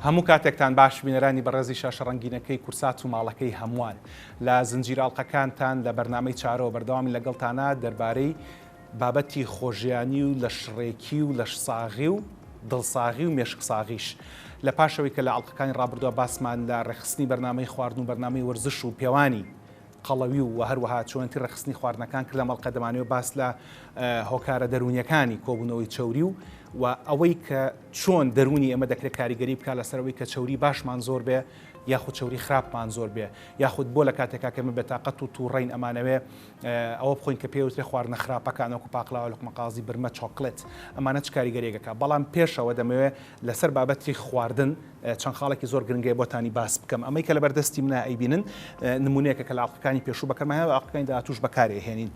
هەموو کاتێکتان باش بینەرانی بەڕێزی شاشە ڕەنگینەکەی کورسات و ماڵەکەی هەمووان لە زنجیرە ئەڵقەکانتان لە بەرنامەی چارەوە بەردەوامی لەگەڵتانە دەربارەی بابەتی خۆژیانی و لەشڕێکی و لەشساغی و دڵساغی و مێشکساغیش لە پاشەوەی کە لە ئەڵقەکانی ڕابردووە باسمان لە ڕێکخستنی بەرنامەی خواردن و بەرنامەی وەرزش و پێوانی قەڵەوی و هەروەها چۆنێتی ڕێکخستنی خواردنەکان کرد لەم ئەڵقە دەمانەوێت باس لە هۆکارە دەروونیەکانی کۆبوونەوەی چەوری و و ئەوەی کە چۆن دەروونی ئێمە دەکرێت کاریگەری بکات لەسەر ئەوەی کە چەوری باشمان زۆر بێ یاخود چەوری خراپمان زۆر بێ یاخود بۆ لە کاتێکا کە ئێمە بێتاقەت و تووڕەین ئەمانەوێ ئەوە بخۆین کە پێوترێ خواردنە خراپەکان وەکو پاقلاوە لوقمەقازی برمە چۆکلێت ئەمانە چ کاریگەریەکەکە بەڵام پێشەوە دەمەوێ لەسەر بابەتی خواردن چەند خاڵێکی زۆر گرنگەیە بۆتانی باس بکەم ئەمەی کە لەبەر دەستی منە ئەیبینن نمونەیەکە کە لە ئەڵقەکانی پێشوو بەکارمان هێنا و ئەڵقەکانی داهاتووش بەکارێ هێنین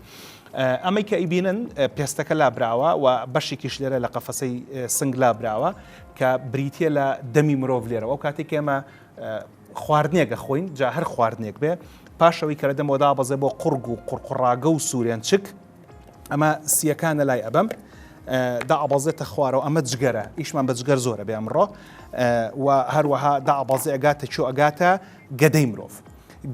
ئەمەی کە ئەیبینن پێستەکە لابراوە و بەشێکیش لێرە لە قەفەسەی سنگ لابراوە کە بریتە لە دەمی مرۆڤ لێرەوە ئەو کاتێک ئێمە خواردنێکە خۆین جا هەر خواردنێک بێ پاشەوەی کە لە دەمەوە دابەزێ بۆ قوڕگ و قوڕقوڕاگە و سوورێنچک ئەمە سیەکانە لای ئەبەم دائەبەزێتە خوارەوە ئەمە جگەرە ئیشمان بە جگەر زۆرە بێ ئەمڕۆ و هەروەها دائەبەزێ ئەگاتە چۆ ئەگاتە گەدەی مرۆڤ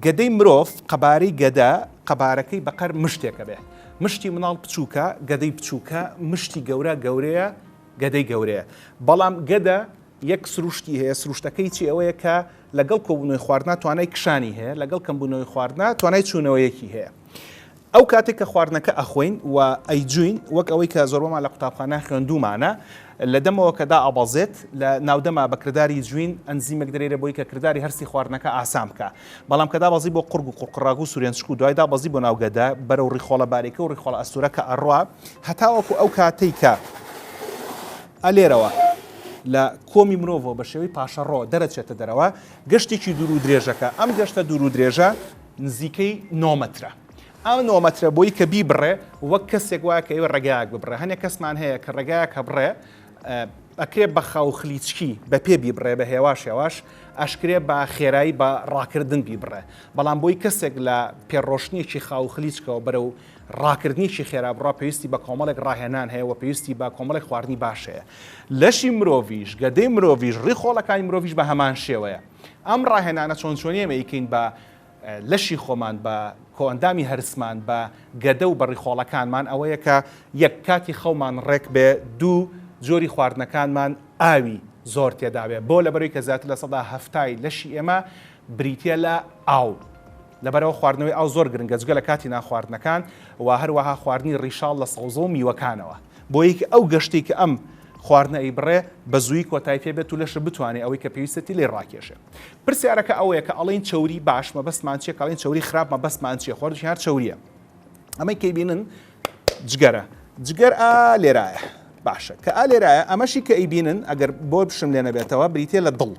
گەدەی مرۆڤ قەبارەی گەدە قەبارەکەی بەقەر مشتێکە بێ مشتی مناڵ بچووکە گەدەی بچووکە مشتی گەورە گەورەیە گەدەی گەورەیە بەڵام گەدە یەک سروشتی هەیە سروشتەکەی چی ئەوەیە کە لەگەڵ کۆبوونەوەی خواردنا توانای کشانی هەیە لەگەڵ کەمبوونەوەی خواردنا توانای چوونەوەیەکی هەیە ئەو کاتێک کە خواردنەکە ئەخۆین و ئەیجوین وەک ئەوەی کە زۆربەمان لە قوتابخانە خوێندوومانە لە دەمەوە کە دائەبەزێت لە ناودەما بە کرداری جوین ئەنزیمێک دەرێرە بۆی کە کرداری هەرسی خواردنەکە ئاسان بکا بەڵام کە دابەزی بۆ قوڕگ و قوڕقوڕاگ و سورێنچک و دوای دابەزی بۆ ناو گەدە بەرەو ڕیخۆڵە باریکە و ڕیخۆڵە ئەستوورە کە ئەڕوا هەتاوەکو ئەو کاتەی کە ئەلێرەوە لە کۆمی مرۆڤەوە بە شێوەی پاشەڕۆ دەرەچێتە دەرەوە گەشتێکی دوور و درێژەکە ئەم گەشتە دوور و درێژە نزیکەی نۆ مەترە. ئەم نۆ مەترە بۆی کە بیبڕێ وەک کەسێک وایە کە ئەیەوێ ڕێگایەک ببڕێ. هەنێک کەسمان هەیە کە ڕێگایەک هەبڕێ ئەکرێ بە خاو خلیچکی بە پێ بیبڕێ بە هێواش هێواش ئەشکرێ بە خێرایی بە ڕاکردن بیبڕێ. بەڵام بۆی کەسێک لە پێڕۆشتنێکی خاو خلیچکەوە بەرەو ڕاکردنێکی خێرا بڕا پێویستی بە کۆمەڵێک ڕاهێنان هەیە و پێویستی بە کۆمەڵێک خواردنی باش هەیە. لەشی مرۆڤیش، گەدەی مرۆڤیش، ڕیخۆڵەکانی مرۆڤیش بە هەمان شێوەیە. ئەم ڕاهێنانە چۆن چۆنی ئێمە ئەیکەین بە لەشی خۆمان بە کۆئەندامی هەرسمان بە گەدە و بە ڕیخۆڵەکانمان ئەوەیە کە یەک کاتی خەومان ڕێک بێ دوو جۆری خواردنەکانمان ئاوی زۆر تێدابێ بۆ لەبەرەوەی کە زیاتر 70% لەشی ئێمە بریتە لە ئاو لەبەرەوە خواردنەوەی ئاو زۆر گرنگە جگە لە کاتی نانخواردنەکان و هەروەها خواردنی ڕیشاڵ لە سەوزە و میوەکانەوە بۆ یەکی ئەو گەشتەی کە ئەم خواردنە ئەیبڕێ بە زوویی کۆتایی پێ بێت و لەشە بتوانێ ئەوەی کە پێویستەتی لێی ڕاکێشێ. پرسیارەکە ئەوەیە کە ئەڵێین چەوری باش مەبەستمان چیە کە ئەڵێین چەوری خراپ مەبەستمان چیە خواردنی هەر چەوریە. ئەمەی کە ئەیبینن جگەرە. جگەر ئا لێرایە. باشە کە ئا لێرایە ئەمەشی کە ئەیبینن ئەگەر بۆ بشم لێ نەبێتەوە بریتیە لە دڵ.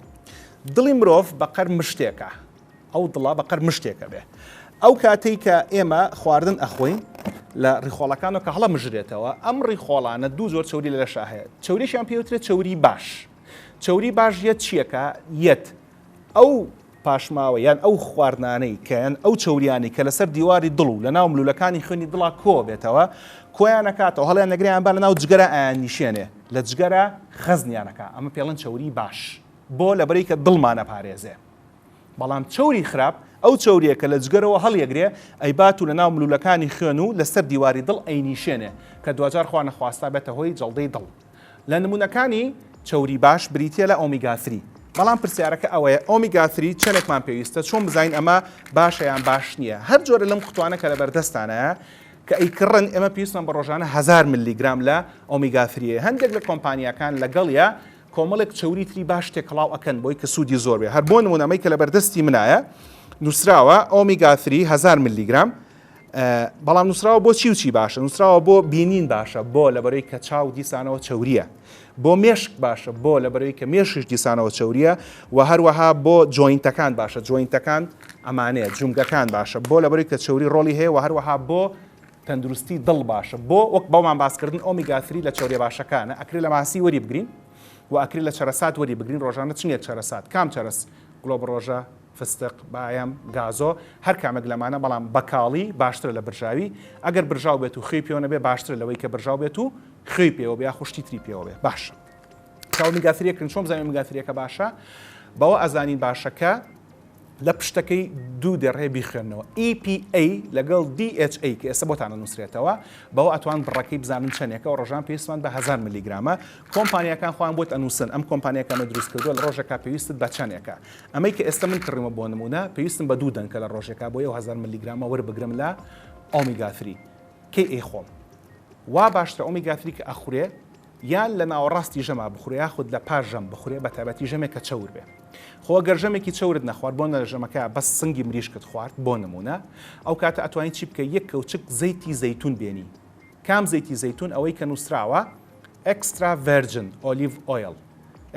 دڵی مرۆڤ بەقەر مشتێکە. ئەو دڵە بەقەر مشتێکە بێ. ئەو کاتەی کە ئێمە خواردن ئەخۆین لە ڕیخۆڵەکانەوە کە هەڵە مژرێتەوە ئەم ڕیخۆڵانە دوو جۆر چەوری لە لەشا هەیە چەوریشیان پێوترێت چەوری باش چەوری باش یەت چیەکە یەت ئەو پاشماوە یان ئەو خواردنانەی کە یان ئەو چەوریانەی کە لەسەر دیواری دڵ و لەناو ملولەکانی خوێنی دڵا کۆ بێتەوە کۆیانەکاتەوە هەڵیان نەگریان با لەناو جگەرە ئایان نیشێنێ لە جگەرە خەزنیانەکە ئەمە پێڵەن چەوری باش بۆ لەبەرەی کە دڵمانە پارێزێ بەڵام چەوری خراپ ئەو چەوریە کە لە جگەرەوە هەڵیەگرێ ئەیبات و لەناو ملولەکانی خوێن و لەسەر دیواری دڵ ئەینیشێنێ کە دواجار خوا نەخواستە بێتە هۆی جەڵدەی دڵ. لە نمونەکانی چەوری باش بریتیە لە omega three. بەڵام پرسیارەکە ئەوەیە omega three چەنێکمان پێویستە چۆن بزانین ئەمە باشە یان باش نییە؟ هەر جۆرە لەم قوتوانە کە لەبەردەستانایە کە ئەیکڕن ئێمە پێویستمان بە ڕۆژانە 1000 ملیگرام لە omega three یە. هەندێک لە کۆمپانیاکان لەگەڵیا کۆمەڵێک چەوری تری باش تێکەڵاو ئەکەن بۆی کە سوودی زۆر بێ هەر بۆ نمونە ئەمەی کە لەبەردەستی منایە نووسراوە omega three 1000 ملیگرام بەڵام نووسراوە بۆ چی و چی باشە نووسراوە بۆ بینین باشە بۆ لەبەرەی کە چاو دیسانەوە چەوریە بۆ مێشک باشە بۆ لەبەرەی کە مێشکیش دیسانەوە چەوریە و هەروەها بۆ joint ەکان باشە joint ەکان ئەمانەیە جومگەکان باشە بۆ لەبەرەی کە چەوری ڕۆڵی هەیە و هەروەها بۆ تەندروستی دڵ باشە بۆ وەک بەومان باسکردن omega three لە چەوریە باشەکانە ئەکرێ لە ماسی وەری بگرین و ئەکرێ لە چەرەسات وەری بگرین ڕۆژانە چنگێک چەرەسات کام چەرەس گڵۆبڕۆژە فستق بایەم گازۆ هەر کامێک لەمانە بەڵام بەکاڵی باشترە لە برژاوی ئەگەر برژاو بێت و خوێی پێوە نەبێ باشترە لەوەی کە برژاو بێت و خوێی پێوە بێ یاخود شتی تری پێوە بێ باشە. کە omega three ەکەن چۆن بزانین omega three ەکە باشە؟ بەوە ئەزانین باشە کە لە پشتەکەی دوو دێڕ هەیە بیخوێننەوە EPA لەگەڵ DHA کە ئێستا بۆتان ئەنووسرێتەوە بەوە ئەتوان بڕەکەی بزانن چەندێکە و ڕۆژان پێویستمان بە 1000 ملیگرامە کۆمپانیاکان خۆیان بۆت ئەنووسن ئەم کۆمپانیاکە ئەمە دروست کردووە لە ڕۆژێکا پێویستت بە چەندێکە ئەمەی کە ئێستا من کڕیمە بۆ نموونە پێویستم بە دوو دەنکە لە ڕۆژێکا بۆ ئەو 1000 ملیگرامە وەربگرم لە omega 3 کەی ئەیخۆم وا باشترە omega 3 کە ئەخورێ یان لە ناوەڕاستی ژەما بخورێ یاخود لە پاش ژەم بخورێ بە تایبەتی ژەمێک کە چەور بێ. خۆ گەر ژەمێکی چەورت نەخوارد بۆ نە لە ژەمەکە بەس سنگی مریشکت خوارد بۆ نموونە ئەو کاتە ئەتوانی چی بکەی یەک کەوچک زەیتی زەیتون بێنی کام زەیتی زەیتون ئەوەی کە نووسراوە extra virgin olive oil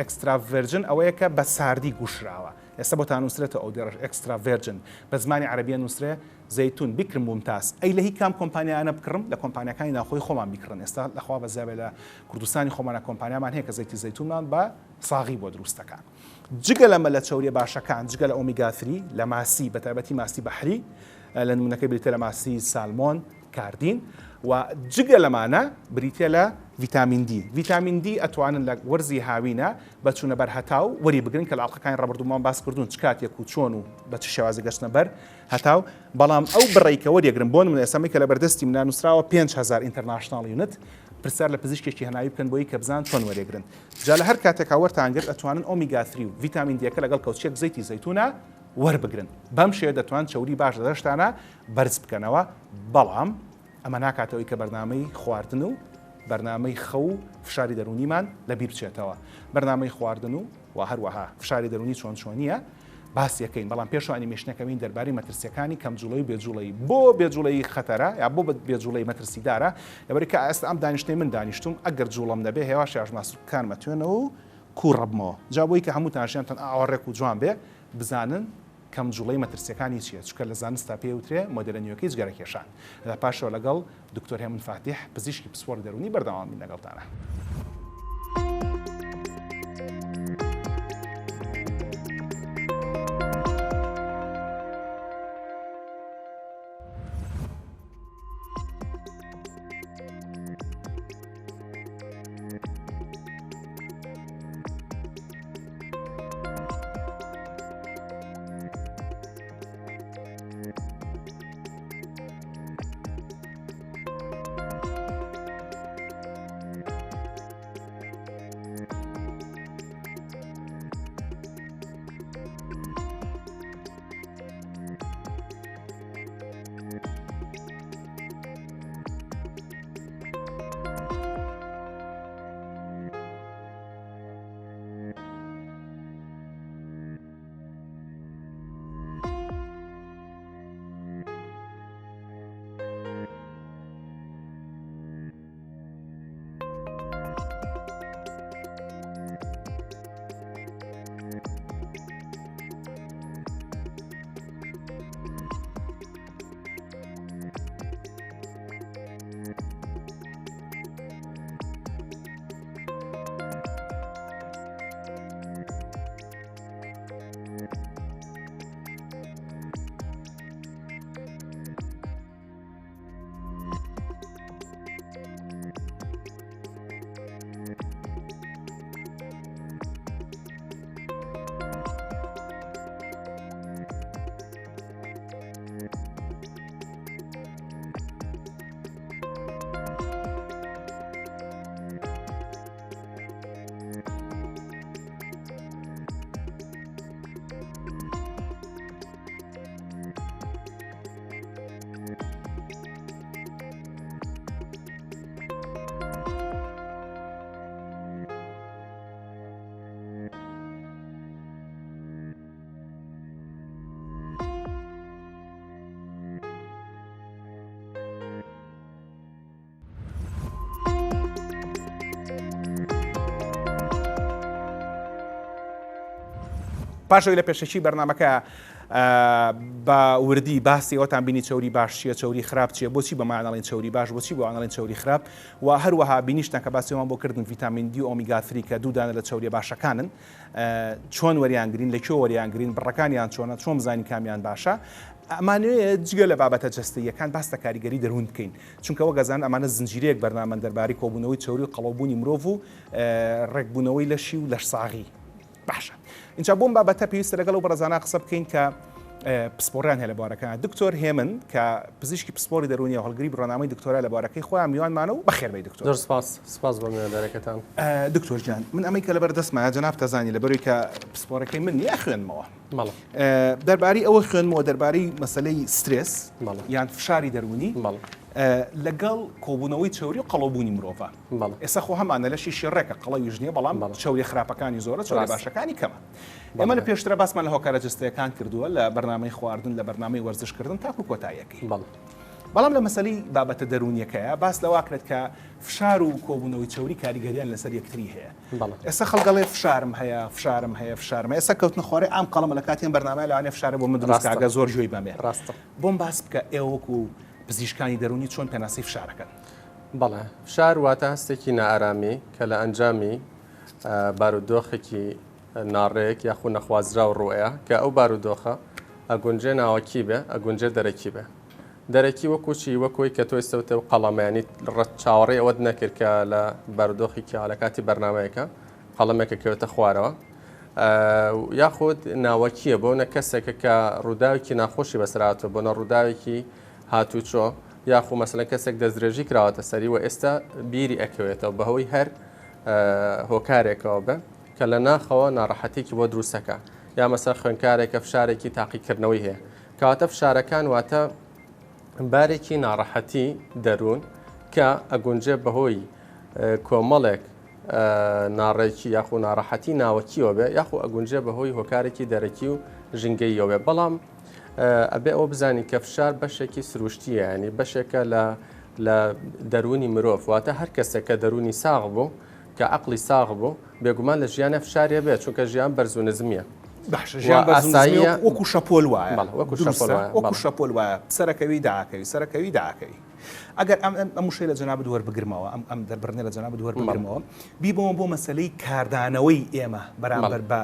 extra virgin ئەوەیە کە بە ساردی گوشراوە ئێستا بۆتان نووسرێتەوە ئەو دێڕەش extra virgin بە زمانی عەرەبیە نووسرێ زەیتون بکر ممتاز ئەی لە هی کام کۆمپانیایانە بکڕم لە کۆمپانیاکانی ناوخۆی خۆمان بیکڕن ئێستا لە خوا بەزیابێ لە کوردستانی خۆمانە کۆمپانیامان هەیە کە زەیتی زەیتونمان بە ساغی بۆ دروست دەکا جگە لەمە لە چەوریە باشەکان جگە لە omega three لە ماسی بە تایبەتی ماسی بەحری لە نمونەکەی بریتە لە ماسی سالمۆن کاردین و جگە لەمانە بریتە لە ڤیتامین دی ڤیتامین دی ئەتوانن لە وەرزی هاوینە بە چوونە بەر هەتاو وەری بگرن کە لە ئەڵقەکانی ڕابردوومان باس کردوون چ کاتێک و چۆن و بە چ شێوازێک گەشتنە بەر هەتاو، بەڵام ئەو بڕەی کە وەریەگرم، بۆ نمونە ئێستا ئەمەی کە لەبەردەستی منە نوسراوە 5000 international unit، پرسیار لە پزیشکێکی هەناوی بکەن بۆی کە بزان چۆن وەریەگرن. جا لە هەر کاتێکا وەرتان گرت ئەتوانن omega three و ڤیتامین دیەکە لەگەڵ کەوچکێک زەیتی زەیتونا وەربگرن. بەم شێوەیە دەتوان چەوری باش لە لەشتانا بەرز بکەنەوە، بەڵام ئەمە ناکاتە ئەوی کە بەرنامەی خواردن و بەرنامەی خەو و فشاری دەروونیمان لەبیر بچێتەوە. بەرنامەی خواردن و و هەروەها فشاری دەروونی چۆن چۆنییە باسی ئەکەین، بەڵام پێشەوە ئەنیمەیشنەکە بین دەربارەی مەترسیەکانی کەم جوڵەی و بێ جوڵەیی. بۆ بێ جوڵەیی خەتەرە یا بۆ بێ جوڵەیی مەترسیدارە؟ لەبەرئەوەی کە ئێستا ئەم دانیشتنەی من دانیشتووم ئەگەر جوڵەم نەبێ هێواش هێواش ماسولکەکانم ئەتوێنەوە و کووڕەبمەوە. جا بۆی کە هەمووتان ژیانتان ئاوا ڕێک و جوان بێ بزانن کەم جوڵەی مەترسیەکانی چیە چونکە لە زانستا پێی وترێ مۆدێلە نوێکەی جگەرە کێشان. لە پاشەوە لەگەڵ دکتۆر هێمن فاتیح پزیشکی پسپۆڕی دەروونی بەردەوام بین لەگەڵتانە. پاش ئەوەی لە پێشەکی بەرنامەکە بە وردی باسی ئەوتان بینی چەوری باش چییە چەوری خراپ چییە بۆچی بەمانە ئەڵێن چەوری باش بۆچی بەوان ئەڵێن چەوری خراپ و هەروەها بینیشتان کە باسیمان بۆ کردن ڤیتامین دی و omega three کە دوو دانە لە چەوریە باشەکانن چۆن وەریان گرین لە کوێ وەریان گرین بڕەکانیان چۆنە چۆن بزانین کامیان باشە. ئەمانەوێ جگە لە بابەتە جەستەییەکان باس لە کاریگەری دەروون بکەین، چونکە وەک ئەزانن ئەمانە زنجیرەیەک بەرنامەن دەربارەی کۆبوونەوەی چەوری و قەڵەوبوونی مرۆڤ و ڕێکبوونەوەی لەشی و لەشساغی. باشە ئینجا بۆم بابەتە پێویستە لەگەڵ ئەو بەڕێزانە قسە بکەین کە پسپۆڕیان هەیە لە بوارەکان. دکتۆر هێمن کە پزیشکی پسپۆڕی دەروونیە و هەڵگری بڕوانامەی دکتۆرا لە بوارەکەی خۆیان میوانمانە و بەخێر بێی دکتۆر. زۆر سپاس، سپاس بۆ میواندارەکەتان. دکتۆر گیان من ئەمەی کە لەبەر دەستمایە جەنابت ئەزانی لەبەرەوەی کە پسپۆڕەکەی من نییە ئەخوێنمەوە. بەڵێ. دەربارەی ئەوە خوێنمەوە دەربارەی مەسەلەی سترێس بەڵێ. یان فشاری دەروونی بەڵێ. لەگەڵ کۆبوونەوەی چەوری و قەڵەوبوونی مرۆڤە. بەڵێ. ئێستا خۆ هەمانە لەشیشی ڕێکە قەڵەویش نییە بەڵام بەڵێ. چەوریە خراپەکانی زۆرە چەوریە ڕاستە. باشەکانی کەمە. ئێمە بەڵێ. لە پێشترا باسمان لە هۆکارە جەستەیەکان کردووە لە بەرنامەی خواردن لە بەرنامەی وەرزشکردن تاکو کۆتاییەکەی. بەڵێ. بەڵام لە مەسەلەی بابەتە دەروونیەکەیە باس لەوە ئەکرێت کە فشار و کۆبوونەوەی چەوری کاریگەریان لەسەر یەکتری هەیە. بەڵێ. ئێستا خەڵک ئەڵێ فشارم هەیە فشارم هەیە فشارم هەیە ئێستا کەوتنە خوارێ ئام قەڵەمە لە کاتی ئەم بەرنامەیە لەوانەیە فشارە بۆ من دروست کا ڕاستە. ئەگەر زۆر گوێی بەمێ. ڕاستە. بۆم باس بکە ئێوە وەکو پزیشکانی دەروونی چۆن پێناسەی فشار ئەکەن؟ بەڵێ فشار واتە هەستێکی نائارامی کە لە ئەنجامی بارودۆخێکی ناڕێک یاخو نەخوازراو ڕووئەیا کە ئەو بارودۆخە ئەگونجێ ناوەکی بێ ئەگونجێ دەرەکی بێ. دەرەکی وەکو چی؟ وەک ئەوەی کە تۆ ئێستا وتت ئەو قەڵەمە یانی ڕەت چاوەڕێی ئەوەت نەکرد کە لە بارودۆخی کیا لە کاتی بەرنامەیەکە قەڵەمێکە کەوێتە خوارەوە یاخود ناوەکیە بۆ نە کەسێکە کە ڕووداوێکی ناخۆشی بەسەر هاتووە بۆ نە ڕووداوێکی هاتوچۆ یاخو مەسەلەن کەسێک دەستدرێژی کراوەتە سەری و ئێستا بیری ئەکەوێتەوە بەهۆی هەر هۆکارێکەوە بێ کە لە ناخەوە ناڕەحەتێکی بۆ دروستەکە یا مەسەر خوێنکارێکە فشارێکی تاقیکردنەوەی هەیە کەواتە فشارەکان واتە بارێکی ناڕەحەتی دەروون کە ئەگونجێ بەهۆی کۆمەڵێک ناڕێکی یاخو ناڕەحەتی ناوەکیەوە بێ یاخو ئەگونجێ بەهۆی هۆکارێکی دەرەکی و ژینگەییەوە بێ بەڵام ئەبێ ئەوە بزانین کە فشار بەشێکی سروشتیە ینی بەشێکە لە لە دەروونی مرۆڤ واتە هەر کەسێک کە دەروونی ساغ بوو کە عقلی ساغ بوو بێگومان لە ژیانە فشارێ بێت چونکە ژیان بەرز و نزمیە باشە ژیان بەرز و نزمیە وەکو شەپۆل وایە وەکو شەپۆل وایە وەکو شەپۆل وایە سەرەکەوی داکەوی سەرەکەوی داکەوی ئەگەر ئەم ئەم وشەی لە جەنابت وەربگرمەوە ئەم ئەم دەربڕینە لە جەنابت وەربگرمەوە بیبەوە بۆ مەسەلەی کاردانەوەی ئێمە بەرامبەر بە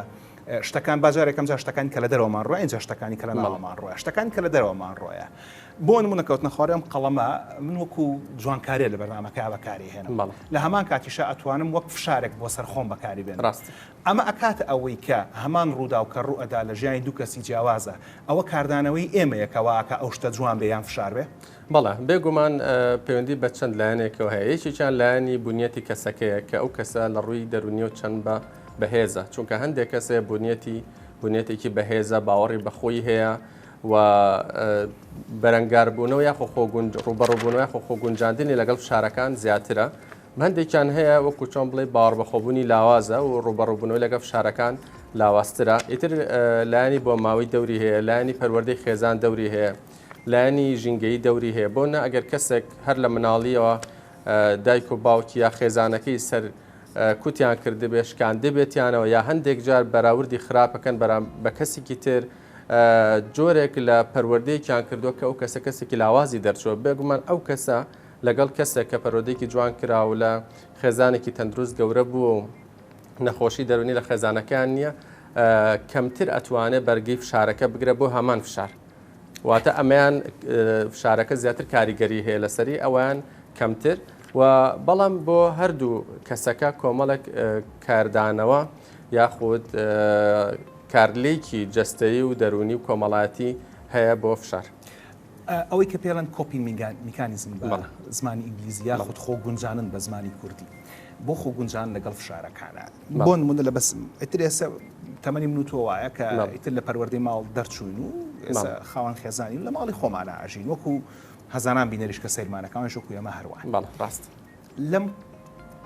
شتەکان با جارێکم جا شتەکان کە لە دەرەوەمان ڕۆیە ئینجا شتەکانی کە لە ناوەمان ڕۆیە شتەکان کە لە دەرەوەمان ڕۆیە بۆ نمونە کەوتنە خوارێ ئەم قەڵەمە من وەکو جوانکاریە لە بەرنامەکە بەکاری هێنم لە هەمان کاتیشا ئەتوانم وەک فشارێک بۆ سەر خۆم بەکاری بێنم ڕاست ئەمە ئەکاتە ئەوەی کە هەمان ڕووداو کە ڕوو ئەدا لە ژیانی دوو کەسی جیاوازە ئەوە کاردانەوەی ئێمەیە کە وا ئەکا ئەو شتە جوان بێ یان فشار بێ؟ بەڵێ، بێ گومان پەیوەندی بە چەند لایەنێکەوە هەیە، یەکێکیان لایەنی بونیەتی کەسەکەیە کە ئەو کەسە لە ڕووی دەروونیەوە چەند بە بەهێزە، چونکە هەندێک کەس هەیە بونیەتی بونیەتێکی بەهێزە، باوەڕی بە خۆی هەیە و بەرەنگاربوونەوە یاخۆ خۆگونج ڕووبەڕووبوونەوە یاخۆ خۆگونجاندنی لەگەڵ فشارەکان زیاترە. هەندێکیان هەیە وەکو چۆن بڵێ باوەڕبەخۆبوونی لاوازە و ڕووبەڕووبوونەوەی لەگەڵ فشارەکان لاوازترە. ئیتر لایەنی بۆماوەی دەوری هەیە، لایەنی پەروەردەی خێزان دەوری هەیە. لایەنی ژینگەیی دەوری هەیە بۆ نا ئەگەر کەسێک هەر لە مناڵیەوە دایک و باوکی یا خێزانەکەی سەر کوتیان کردبێ شکاندبێتیانەوە یا هەندێک جار بەراوردی خراپەکەن بەرام بە کەسێکی تر جۆرێک لە پەروەردەیەکیان کردووە کە ئەو کەسە کەسێکی لاوازی دەرچووە بێگومان ئەو کەسە لەگەڵ کەسێک کە پەروەردەیەکی جوان کرا و لە خێزانێکی تەندروست گەورە بووە و نەخۆشی دەروونی لە خێزانەکەیان نییە کەمتر ئەتوانێت بەرگەی فشارەکە بگرە بۆ هەمان فشار. واتە ئەمەیان فشارەکە زیاتر کاریگەری هەیە لەسەری ئەویان کەمتر و بەڵام بۆ هەردوو کەسەکە کۆمەڵێک کاردانەوە یاخود کارلێکی جەستەیی و دەروونی و کۆمەڵایەتی هەیە بۆ فشار. ئەوەی کە پێڵەن coping mechanism بە زمانی ئینگلیزی یاخود خۆ گونجانن بە زمانی کوردی بۆ خۆ گونجان لەگەڵ فشارەکانە بۆ نمونە لە بەس ئیتر ئێستا تەمەنی من و تۆ وایە کە ئیتر لە پەروەردەی ماڵ دەرچووین و ئێستا خاوەن خێزانی و لە ماڵی خۆمانە ئەژین وەکو هەزاران بینەریش کە سەیرمانەکانش وەکو ئێمە هەروان بەڵێ ڕاست لەم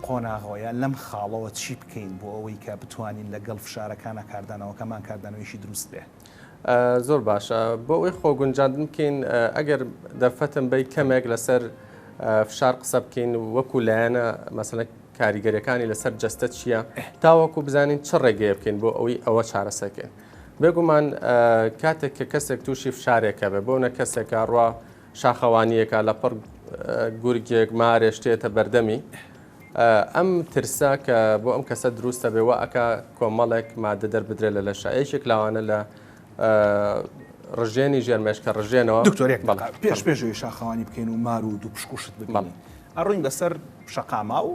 قۆناغەوە یان لەم خاڵەوە چی بکەین بۆ ئەوەی کە بتوانین لەگەڵ فشارەکانە کاردانەوەکەمان کاردانەوەیشی دروست بێ؟ زۆر باشە بۆ ئەوەی خۆگونجاندن بکەین ئەگەر دەرفەتم بەی کەمێک لەسەر فشار قسە بکەین وەکو لایەنە مەسەلەن کاریگەریەکانی لەسەر جەستە چییە تاوەکو بزانین چ ڕێگەیە بکەین بۆ ئەوەی ئەوە چارەسەرکەین بێگومان کاتێک کە کەسێک تووشی فشارێکە بێ بۆ نە کەسێکە ڕوا شاخەوانیەکە لە پڕ گورگێک مارێ شتێتە بەردەمی ئەم ترسە کە بۆ ئەم کەسە دروستە بێ وا ئەکا کۆمەڵێک مادە دەربدرێت لە لەشە یەکێک لاوانە لە. ڕژێنی ژێر مێشکە ڕژێنەوە. دکتۆر یەک دەقە پێش پێش ئەوەی شاخەوانی بکەین و مار و دووپشک و شت ببینین ئەڕۆین بەسەر شەقاما و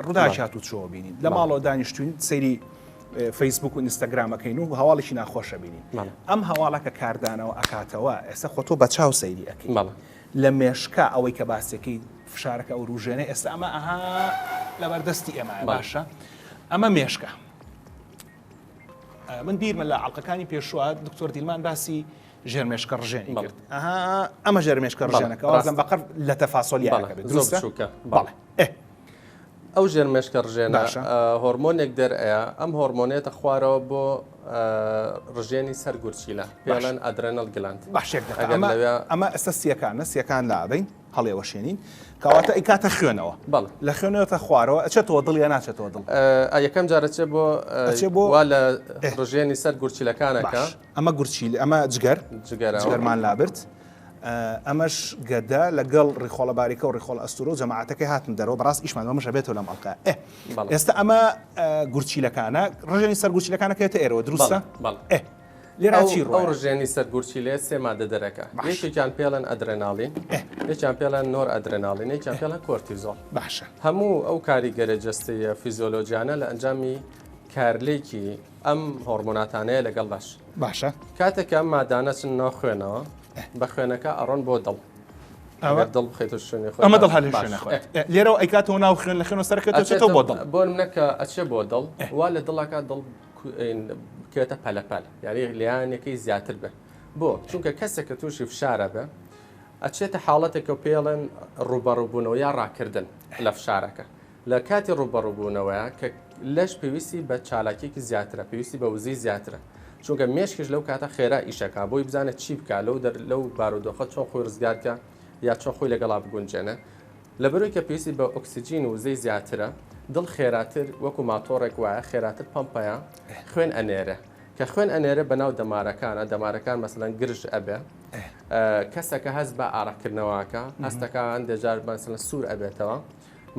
ڕووداوێکی هاتوچۆ بینین لە ماڵەوە دانیشتوین سەیری فەیسبوک و ئینستاگرامەکەین و هەواڵێکی ناخۆشە بینین ئەم هەواڵە کە کاردانەوە ئەکاتەوە ئێستا خۆ تۆ بە چاو سەیری ئەکەی لە مێشکا ئەوەی کە باسەکەی فشارەکە ئەوروژێنێ ئێستا ئەمە ئەها لەبەردەستی ئێمە باشە ئەمە مێشکە من بیرمە لە ئەڵقەکانی پێشوە دکتۆر دیلمان باسی ژێرمێشکە ڕژێنی کرد ئەها ئەمە ژێرمێشکە ڕژێنەکە وازم بەقەر لە تەفاسۆلیاکە بێت دروستە بەڵێ ئەو ژێرمێشکە ڕژێنە هۆرمۆنێک دەرئەیە ئەم هۆرمۆنێتە خوارەوە بۆ ڕژێنی سەر گورچیلە پێڵەن adrenal gland باشێک ئەمە ئەسە سیەکانە سیەکان لابین هەڵێوەشێنین کەواتە ئەیکاتە خوێنەوە بەڵێ لە خوێنەوەتە خوارەوە ئەچێتەوە دڵ یا ناچێتەوە دڵ؟ یەکەم جار ئەچێ بۆ ئەچێ بۆ وا لە ڕژێنی سەر گورچیلەکانەکە باش ئەمە گورچیل ئەمە جگەر جگەرە جگەرمان لابرد ئەمەش گەدە لەگەڵ ڕیخۆڵە باریکە و ڕیخۆڵە ئەستورە و جەماعەتەکەی هاتن دەرەوە بەڕاست ئیشمان بەمەش ئەبێتەوە لەم ئەڵقە ئێ ئێستا ئەمە گورچیلەکانە ڕژێنی سەر گورچیلەکانە کەێتە ئێرەوە دروستە بەڵێ ئێ لێرە چی ڕوو ئەو ڕژێنی سەر گورچیلەیە سێ مادە دەرەکا یەکێکیان پێڵەن ئەدرێناڵین یەکیان پێڵەن نۆر ئەدرێناڵین یەکیان پێڵەن کۆرتیزۆڵ باشە هەموو ئەو کاریگەرە جەستەیە فیزیۆلۆجیانە لە ئەنجامی کارلێکی ئەم هۆرمۆناتانەیە لەگەڵ لەش باشە کاتێک ئەم مادانە چن ناو خوێنەوە بە خوێنەکە ئەڕۆن بۆ دڵ ئەوە دڵ بخێتە شوێنی خۆی ئەمە دڵ هەر شوێنە خۆی لێرەوە ئەیکاتەوە ناو خوێن لە خوێنەوە سەرەکەتەوە بۆ دڵ بۆ منە کە ئەچێ بۆ دڵ وا لە دڵەکە دڵ بکەوێتە پەلەپەل یاری لیانەکەی زیاتر بێ بۆ چونکە کەسێک کە تووشی فشارە بێ ئەچێتە حاڵەتێکە و پێڵێن ڕوبەڕووبوونەوە یا ڕاکردن لە فشارەکە لە کاتی ڕوبەڕووبوونەوەیە کە لەش پێویستی بە چالاکیێکی زیاترە پێویستی بە وزەی زیاترە چونکە مێشکش لەو کاتە خێرا ئیشەکە بۆی بزانێت چی بکە لەو دەر لەو بارودۆخە چۆن خۆی ڕزگارکە یا چۆن خۆی لەگەڵا بگونجێنە لەبەرئەوەی کە پێویستی بە ئۆکسجین و وزەی زیاترە، دڵ خێراتر وەکو ماتۆڕێک وایە خێراتر پەمپەیە خوێن ئەنێرێ. کە خوێن ئەنێرێ بەناو دەمارەکانە، دەمارەکان مەسەلەن گرژ ئەبێ، کەسەکە هەست بە ئارەقکردنەوە ئەکا، هەستەکا هەندێ جار مەسەلەن سوور ئەبێتەوە،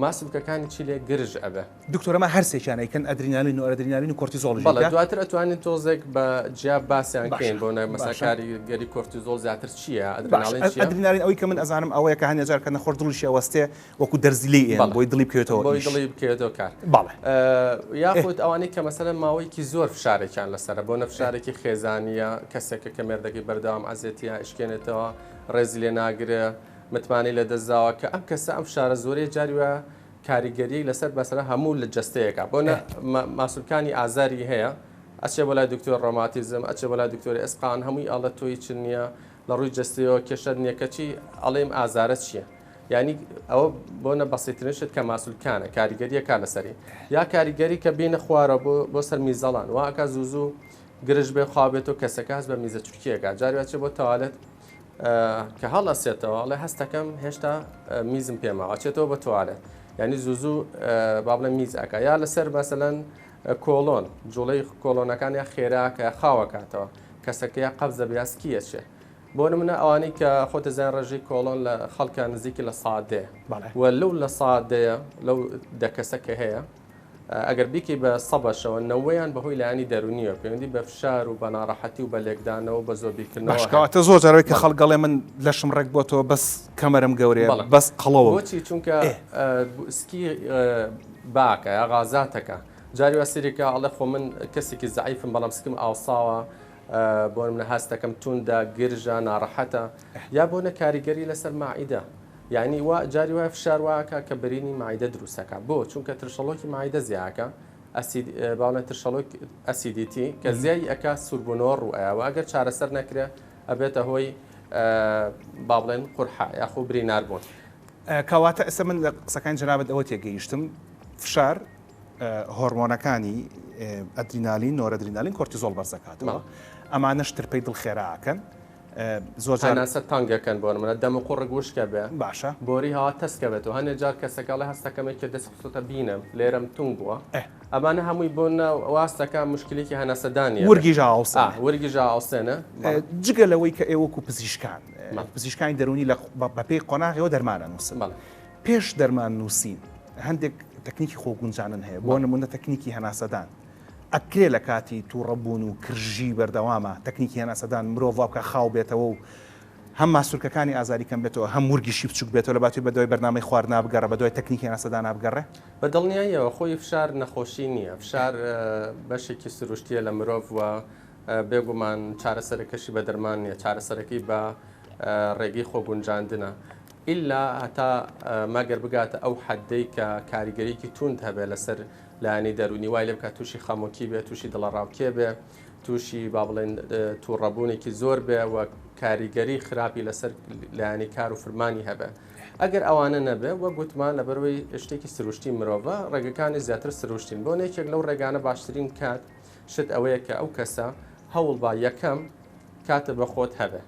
ماسولکەکانی چی لێ گرژ ئەبێ. دکتۆر ئەمە هەرسێکیان ئەیکەن ئەدرینالین و ئەدرینالین و کۆرتیزۆڵیش بەڵێ دواتر ئەتوانین تۆزێک بە جیا باسیان کەین بۆ مەسا کاریگەری کۆرتیزۆڵ زیاتر چییە ئەدرینالین چییە؟ ئەدرینالین ئەوەی کە من ئەزانم ئەوەیە کە هەندێک جار کە نەخۆش دڵیشی ئەوەستێ وەکو دەرزی لێی ئێن بۆی دڵی بکەوێتەوە بۆی دڵی بکەوێتەوە کار بەڵێ یاخود ئەوانەی کە مەسەلەن ماوەیەکی زۆر فشارێکیان لەسەرە بۆ نە فشارێکی خێزانیە کەسێکە کە مێردەکەی بەردەوام عەزێتیە ئەشکێنێتەوە ڕێزی لێ ناگرێ متمانەی لەدەستداوە کە ئەم کەسە ئەم فشارە زۆرەی جاری وایە کاریگەریی لەسەر مەسەلەن هەموو لە جەستەیەکە بۆ نە ماسولکانی ئازاری هەیە ئەچێ بۆ لای دکتۆر ڕۆماتیزم ئەچێ بۆ لای دکتۆری ئێسقان هەمووی ئەڵێ تۆ هیچت نییە لە ڕووی جەستەیەوە کێشەت نییە کەچی ئەڵێم ئازارە چییە یعنی ئەوە بۆ نە بەسیترین شت کە ماسولکانە کاریگەریەکە لەسەری یا کاریگەری کە بینە خوارە بۆ بۆ سەر میزەڵان واکە زوو زوو گرژ بێ خوا بێت و کەسەکە هەست بە میزە چورکیەکە جاری چێ بۆ تەوالێت کە هەڵەسێتەوە ئەڵێ هەستەکەم هێشتا میزم پێماوە ئەچێتەوە بە توالێت یعنی زوو زوو با بڵێم میز ئەکا یا لەسەر مەسەلەن کۆڵۆن جوڵەی کۆڵۆنەکان یا خێراکە یا خاوەکاتەوە کەسەکە یا قەبزە بێ یا سکی ئەچێ بۆ نمونە ئەوانەی کە خۆتە زیان ڕێژەی کۆڵۆن لە خەڵکە نزیکی لە سادەیە و لەو لە سادەیە لەو دە کەسە کە هەیە ئەگەر بیکەی بە سەبەشەوە نەوەیان بەهۆی لایەنی دەرونیەوە پەیوەندی بە فشار و بە ناڕەحەتی و بە لێکدانەوە و بە زۆر بیرکردنەوە باش هەیە. کەواتە زۆر جار ئەوەی کە خەڵک ئەڵێ من لەشم ڕێک بۆتەوە بەس کەمەرم گەورەیە بەڵێ. بەس قەڵەوم. بۆچی چونکە ئێ. سکی باکە یا غازاتەکە جاری وا سەیری کە ئەڵێ خۆ من کەسێکی زەعیفم بەڵام سکم ئاوساوە بۆ نمونە هەستەکەم توندە گرژە ناڕەحەتە یا بۆنە کاریگەری لەسەر ماعیدە یانی وا جاری وایە فشار وا ئەکا کە برینی مەعیدە دروست ئەکا بۆ چونکە ترشەڵۆکی مەعیدە زیا ئەکا ئەسید باڵێن ترشەڵۆک acidity کە زیای ئەکا سووربوونەوە ڕوو ئەیا و ئەگەر چارەسەر نەکرێ ئەبێتە هۆی با بڵێن قورحە یاخۆ برینار بوون. کەواتە ئێستا من لە قسەکانی جەنابت ئەوە تێگەیشتم فشار هۆرمۆنەکانی ئەدرینالین نۆرەدرینالین کۆرتیزۆڵ بەرزەکاتەوە ئەمانەش ترپەی دڵ خێراکەن زۆر جار هەناسە تەنگەکەن بۆ نمونە دەم و قوڕگ وشکە بێ باشە بۆری هەوا تەسکە بێتەوە هەنێ جار کەسەکە ئەڵێ هەستەکەم یەکێ دەست خستۆتە بینم لێرەم تونگ بووە ئەمانە هەمووی بۆ واستەکە مشکلێکی هەناسەدانیە ورگیش ئاوسێنە ورگیش ئاوسێنە جگە لەوەی کە ئێوە وەکو پزیشکان پزیشکانی دەروونی لە بەپێی قۆناغەوە دەرمان ئەنووسن پێش دەرمان نووسین هەندێک تەکنیکی خۆگونجانن هەیە بۆ نمونە تەکنیکی هەناسەدان. ئەکرێ لە کاتی توڕەبوون و کرژی بەردەوامە تەکنیکی هەناسەدان مرۆڤ وا بکا خاو بێتەوە و هەم ماسولکەکانی ئازاری کەم بێتەوە هەم ورگیشی بچوک بێتەوە لە باتی بەدوای بەرنامەی خواردنا بگەڕێ بەدوای تەکنیکی هەناسەدانا بگەڕێ؟ بە دڵنیاییەوە خۆی فشار نەخۆشی نییە، فشار بەشێکی سروشتییە لە مرۆڤ و بێگومان چارەسەرەکەشی بە دەرمان نییە، چارەسەرەکەی بە ڕێگەی خۆگونجاندنە ئیلا هەتا مەگەر بگاتە ئەو حەدەی کە کاریگەریی توند هەبێ لەسەر لایەنی دەروونی وای لێ بکات تووشی خەمۆکی بێ، تووشی دڵەڕاوکێ بێ، تووشی با بڵێن تووڕەبوونێکی زۆر بێ و کاریگەری خراپی لەسەر لایەنی کار و فرمانی هەبێ. ئەگەر ئەوانە نەبێ وەک گوتمان لەبەرەوەی شتێکی سروشتی مرۆڤە ڕێگەکانی زیاتر سروشتین بۆ یەکێک لەو ڕێگانە باشترین کات شت ئەوەیە کە ئەو کەسە هەوڵ با یەکەم کاتە بە خۆت هەبێ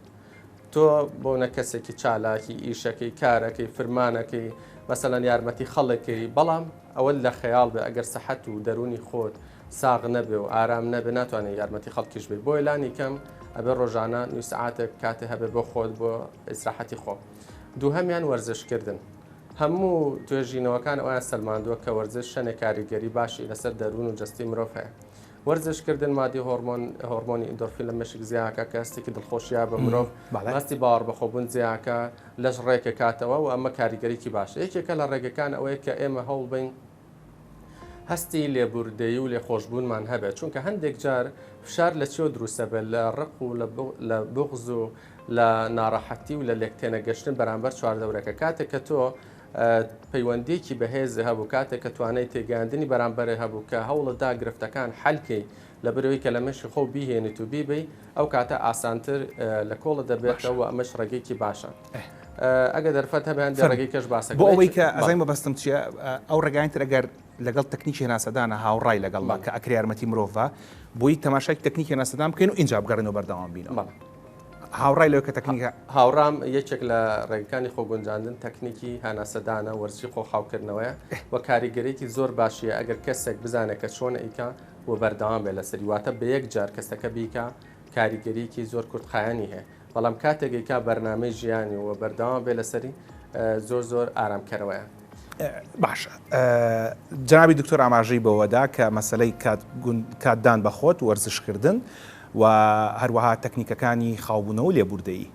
تۆ بۆ نە کەسێکی چالاکی ئیشەکەی کارەکەی فرمانەکەی مەسەلەن یارمەتی خەڵکەکەی بەڵام ئەوە لە خەیاڵ بێ ئەگەر سەحەت و دەروونی خۆت ساغ نەبێ و ئارام نەبێ ناتوانێت یارمەتی خەڵکیش بێ بۆیە لانی کەم ئەبێ ڕۆژانە نیو سەعاتێک کاتێ هەبێ بۆ خۆت بۆ ئیسراحەتی خۆ دووهەمیان وەرزشکردن هەموو توێژینەوەکان ئەویان سەلماندووە کە وەرزش شەنێ کاریگەری باشی لەسەر دەروون و جەستەی مرۆڤ هەیە وەرزش کردن مادی هۆرمۆن هۆرمۆنی ئیندۆرفین لە مێشک زیاکە کە هەستێکی دڵخۆشیە بە مرۆڤ هەستی باوەڕ بەخۆبوون زیاکە لەش ڕێکەکاتەوە و ئەمە کاریگەریی باشە یەکێکە لە ڕێگەکان ئەوەیە کە ئێمە هەوڵ بین هەستی لێبوردەیی و لێخۆشبوونمان هەبێت چونکە هەندێک جار فشار لە چیەوە دروستە بێت لە ڕق و لە بغز و لە ناڕەحەتی و لە لێکتێنەگەشتن بەرامبەر چواردەورەکە کاتێک کە تۆ پەیوەندیەکی بەهێزی هەبوو کاتێک کە توانای تێگەیاندنی بەرامبەرێ هەبوو کە هەوڵت دا گرفتەکان حەل کەی لەبەرئەوەی کە لە مێشکی خۆو بیهێنیت و بیبەی ئەو کاتە ئاسانتر لە کۆڵت دەبێتەوە و ئەمەش ڕێگەیەکی باشە ئەگەر دەرفەت هەبێ هەندێ ڕێگەی کەش باسەکەم بۆ ئەوەی کە ئەزانی مەبەستم چییە ئەو ڕێگایان تر ئەگەر لەگەڵ تەکنیکی هەناسەدانە هاوڕای لەگەڵما کە ئەکرێ یارمەتی مرۆڤە بۆی تەماشای تەکنیکی هەناسەدان بکەین و ئینجا بگەڕێنەوە بەردەوام بینەوە. هاوڕای لەوەی کە تەکنیکە. هاوڕام، یەکێک لە ڕێگەکانی خۆگونجاندن تەکنیکی هەناسەدانە، وەرزشی خۆخاوکردنەوەیە و کاریگەریی زۆر باشی هەیە ئەگەر کەسێک بزانێت کە چۆن ئەیکا و بەردەوام بێت لەسەری، واتە بە یەک جار کەسەکە بیکا کاریگەریی زۆر کورتخایەنی هەیە، بەڵام کاتێک ئەیکا بەرنامەی ژیانی و بەردەوام بێت لەسەری زۆر زۆر ئارامکەرەوەیە. باشە جەنابی دکتۆر ئاماژەی بەوەدا کە مەسەلەی کاتدان بە خۆت، وەرزشکردن، و هەروەها تەکنیکەکانی خاوبوونەوە و لێبوردەیی.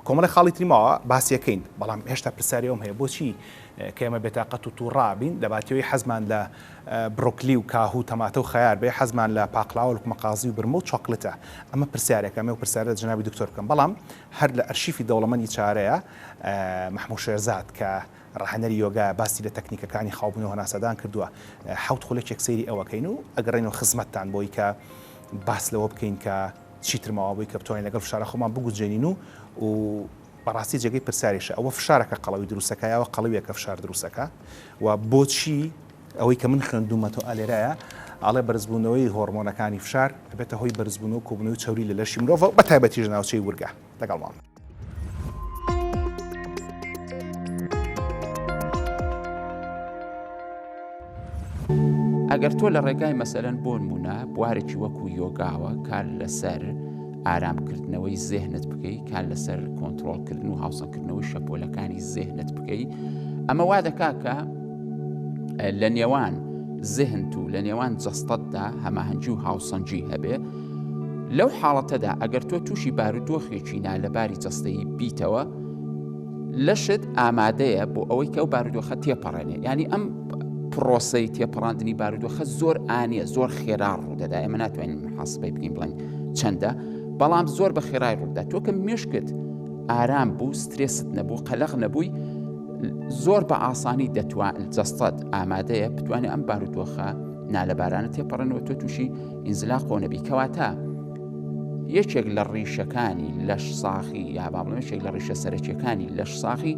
کۆمەڵێک خاڵی تری ماوە باسی ئەکەین، بەڵام هێشتا پرسیاری ئەوەم هەیە بۆچی کە ئێمە بێتاقەت و تووڕە بین لەباتیەوەی حەزمان لە بڕۆکلی و کاهو و تەماتە و خەیار بێ حەزمان لە پاقلاوە و لوقمەقازی و برمە و چۆکلتە؟ ئەمە پرسیارێکە ئەمەوێ پرسیارە لە جەنابی دکتۆر بکەم بەڵام هەر لە ئەرشیفی دەوڵەمەندی چارەیە مەحموو شێرزاد کە ڕاهێنەری یۆگایە باسی لە تەکنیکەکانی خاوبوون و هەناسەدان کردووە حەوت خولەکێک سەیری ئەوەکەین و ئەگەڕێینەوە خزمەتتان بۆی کە باس لەوە بکەین کە چیتر ماوە بۆی کە بتوانین لەگەڵ فشارە خۆمان بگونجێنین و و بەڕاستی جێگەی پرسیاریشە ئەوە فشارەکە قەڵەوی دروستەکە یاوە قەڵەویەکە فشار دروستەکە و بۆچی ئەوەی کە من خوێندوومەتەوە ئالێرایە ئاڵێ بەرزبوونەوەی هۆرمۆنەکانی فشار ئەبێتە هۆی بەرزبوونەوە کۆبوونەوەی چەوری لە لەشی مرۆڤ بە تایبەتیش ناوچەی ورگە لەگەڵمان. ئەگەر تۆ لە ڕێگای مەسەلەن بۆ نمونە بوارێکی وەکو یۆگاوە کار لەسەر ئارامکردنەوەی زێهنت بکەی کار لەسەر کۆنتترۆلکردن و هاوسەنکردنەوەی شەپۆلەکانی زێهنت بکەی ئەمە وا دەکا کە لە نێوان زهنت و لە نێوان جەستەتدا هەماهەنگی و هاوسەنگی هەبێ لەو حاڵەتەدا ئەگەر تۆ تووشی بارودۆخێکی نالەباری جەستەیی بیتەوە لەشت ئامادەیە بۆ ئەوەی کە ئەو بارودۆخە تێپەڕێنێ ینی ئەم پرۆسەی تێپەڕاندنی بارودۆخە زۆر ئانیە زۆر خێرا ڕوودەدا ئێمە ناتوانین محاسبەی بکەین بڵێن چەندە بەڵام زۆر بە خێرای ڕوودا تۆ کە مێشکت ئارام بوو سترێست نەبوو قەلەق نەبووی زۆر بە ئاسانی دەتوان جەستەت ئامادەیە بتوانێت ئەم بارودۆخە نالەبارانە تێپەڕێنەوە تۆ تووشی ئینزلاق قۆ نەبی کەواتە یەکێک لە ڕیشەکانی لەش ساخی یا با بڵێم یەکێک لە ڕیشە سەرەکیەکانی لەش ساخی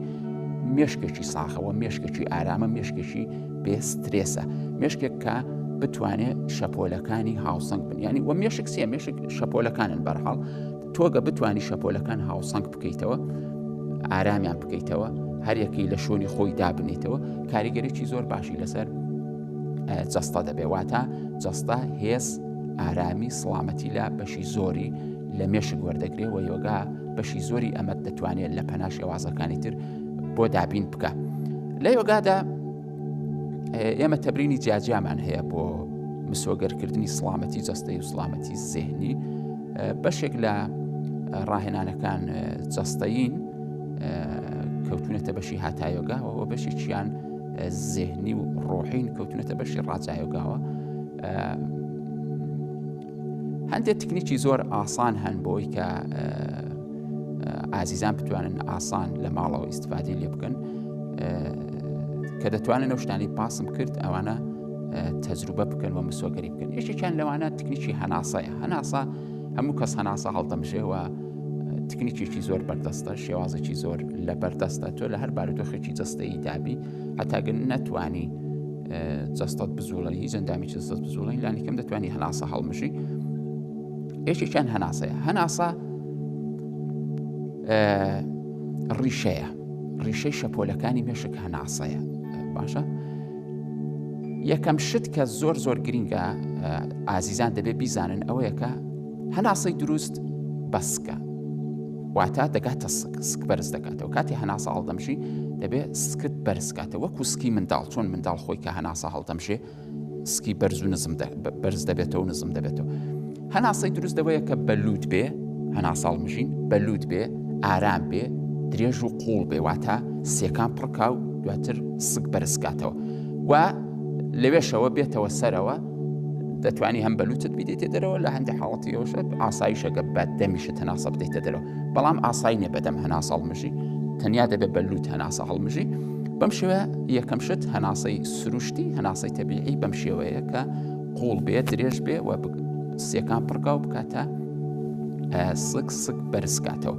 مێشکێکی ساخەوە مێشکێکی ئارامە مێشکێکی بێ سترێسە مێشکێک کە بتوانێت شەپۆلەکانی هاوسەنگ بن ینی وە مێشک سێ مێشک شەپۆلەکانن بەرحاڵ تۆگە بتانی شەپۆلەکان هاوسەنگ بکەیتەوە ئارامیان بکەیتەوە هەریەکەی لە شوێنی خۆی دابنیتەوە کاریگەریی زۆر باشی لەسەر جەستە دەبێ واتە جەستە هێز ئارامی سڵامەتی لە بەشی زۆری لە مێشک وەردەگرێ و یۆگا بەشی زۆری ئەمە دەتوانێت لە پەنا شێوازەکانی تر بۆ دابین بکە لە یۆگادا ئێمە تەبرینی جیاجیامان هەیە بۆ مسۆگەرکردنی سڵامەتی جەستەی و سڵامەتی زێهنی. بەشێک لە ڕاهێنانەکان جەستەیین کەوتونەتە بەشی هاتایۆگاوە و بەشێکیان زێهنی و ڕۆحین کەوتونەتە بەشی ڕاجایۆگاوە. هەندێک تکنیکی زۆر ئاسان هەن بۆی کە ئازیزان بتوانن ئاسان لە ماڵەوە ئیسیفادەی لێ بکەن کە دەتوانن ئەو شتانی پاسم کرد ئەوانە تەجروبە بکەن و مسۆگەری بکەن یەکێکیان لەوانە تکنیکی هەناسەیە هەناسە هەموو کەس هەناسە هەڵدەمژێەوە تکنیکێکی زۆر بەردەستە شێوازێکی زۆر لە بەردەستە تۆ لە هەر بارودۆخێکی جەستەیی دابی هەتاگەن نەتوانی جەستەت بزوڵێنی هیچ ئەندامی جەستەت بزوڵێنی لانی کەم دەتوانی هەناسە هەڵمژی یەکێکیان هەناسەیە هەناسە ڕیشەیە ڕیشەی شەپۆلەکانی مێشک هەناسەیە باشە یەکەم شت کە زۆر زۆر گرینگە ئازیزان دەبێت بیزانن ئەوەیە کە هەناسەی دروست بەسکە واتە دەگاتە سک، سک بەرز دەکاتەوە، کاتێ هەناسە هەڵدەمژی دەبێ سکت بەرز کاتەوە وەکو سکی منداڵ، چۆن منداڵ خۆی کە هەناسە هەڵدەمژێ سکی بەرز و نزم بەرز دەبێتەوە و نزم دەبێتەوە. هەناسەی دروست دەوەیە کە بە لووت بێ، هەناسە هەڵمژین بە لووت بێ، ئارام بێ، درێژ و قوڵ بێ، واتە سیەکان پڕکا و دواتر سک بەرز کاتەوە و لەوێشەوە بێتەوە سەرەوە دەتوانی هەم بەلوتت بیدەیتە دەرەوە لە هەندێک حاڵەتی ئەوشە ئاسایشە گە بە دەمیشت هەناسە بدەیتە دەرەوە بەڵام ئاسایی نیە بەدەم هەناسە هەڵمژی تەنیا دەبێت بە لوت هەناسە هەڵمژی بەم شێوە یەکەم شت هەناسەی سروشتی هەناسەی تەبیعی بەم شێوەیە کە قوڵ بێ درێژ بێ و سیەکان پڕکا و بکاتە سک سک بەرزکاتەوە.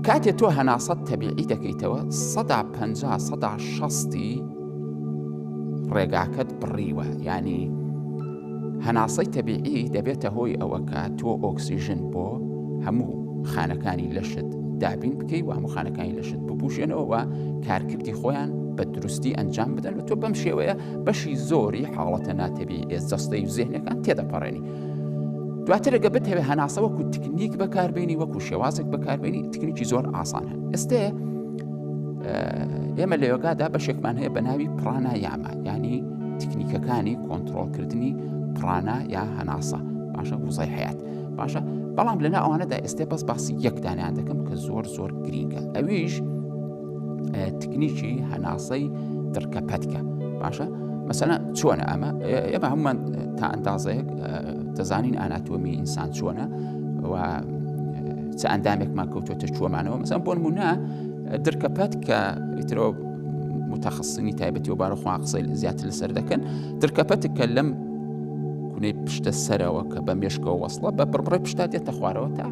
کاتێ تۆ هەناسەت تەبیعی دەکەیتەوە سەدا پ سەدا شەستی ڕێگاکەت بڕیوە یانی هەناسەی تەبیعی دەبێتە هۆی ئەوە کە تۆ ئۆکسیژن بۆ هەموو خانەکانی لەشت دابین بکەی و هەموو خانەکانی لەشت ببوژێنەوە و کارکردی خۆیان بە دروستی ئەنجام بدەن و تۆ بەم شێوەیە بەشی زۆری حاڵەتە ناتەبی جەستەی و زێهنەکان تێدەپەڕێنی دواتر ئەگە بتەوێ هەناسە وەکو تکنیک بەکاربێنی وەکو شێوازێک بەکاربێنی تکنیکی زۆر ئاسان هەن ئێستێ ئێمە لە یۆگادا بەشێکمان هەیە بە ناوی پرانا یاما ینی تکنیکەکانی کۆنتترۆلکردنی پرانا یا هەناسە باشە وزای حیات باشە بەڵام لەنا ئەوانەدا ئێستا بەس باسی یەک دانیان دەکەم کە زۆر زۆر گرینگە ئەویش تکنیکی هەناسەی دڕکە پەتکە باشە مەسەلا چۆنە ئەمە ئێمە هەمومان تا ئەندازەیەک دەزانین ئاناتۆمی ئینسان چۆنە و چ ئەندامێکمان کەوتۆتە چۆمانەوە مەسەن بۆ نمونە درکەپەت کە ئیترەوە متەخصصنی تایبەتی و بارۆخوا قسەی زیاتر لەسەر دەکەن درکەپەتک کە لەم کونەی پشتە سەرەوە کە بە مێشکەوە وەصلە بە بڕبڕی پشتا دێتە خوارەوە تا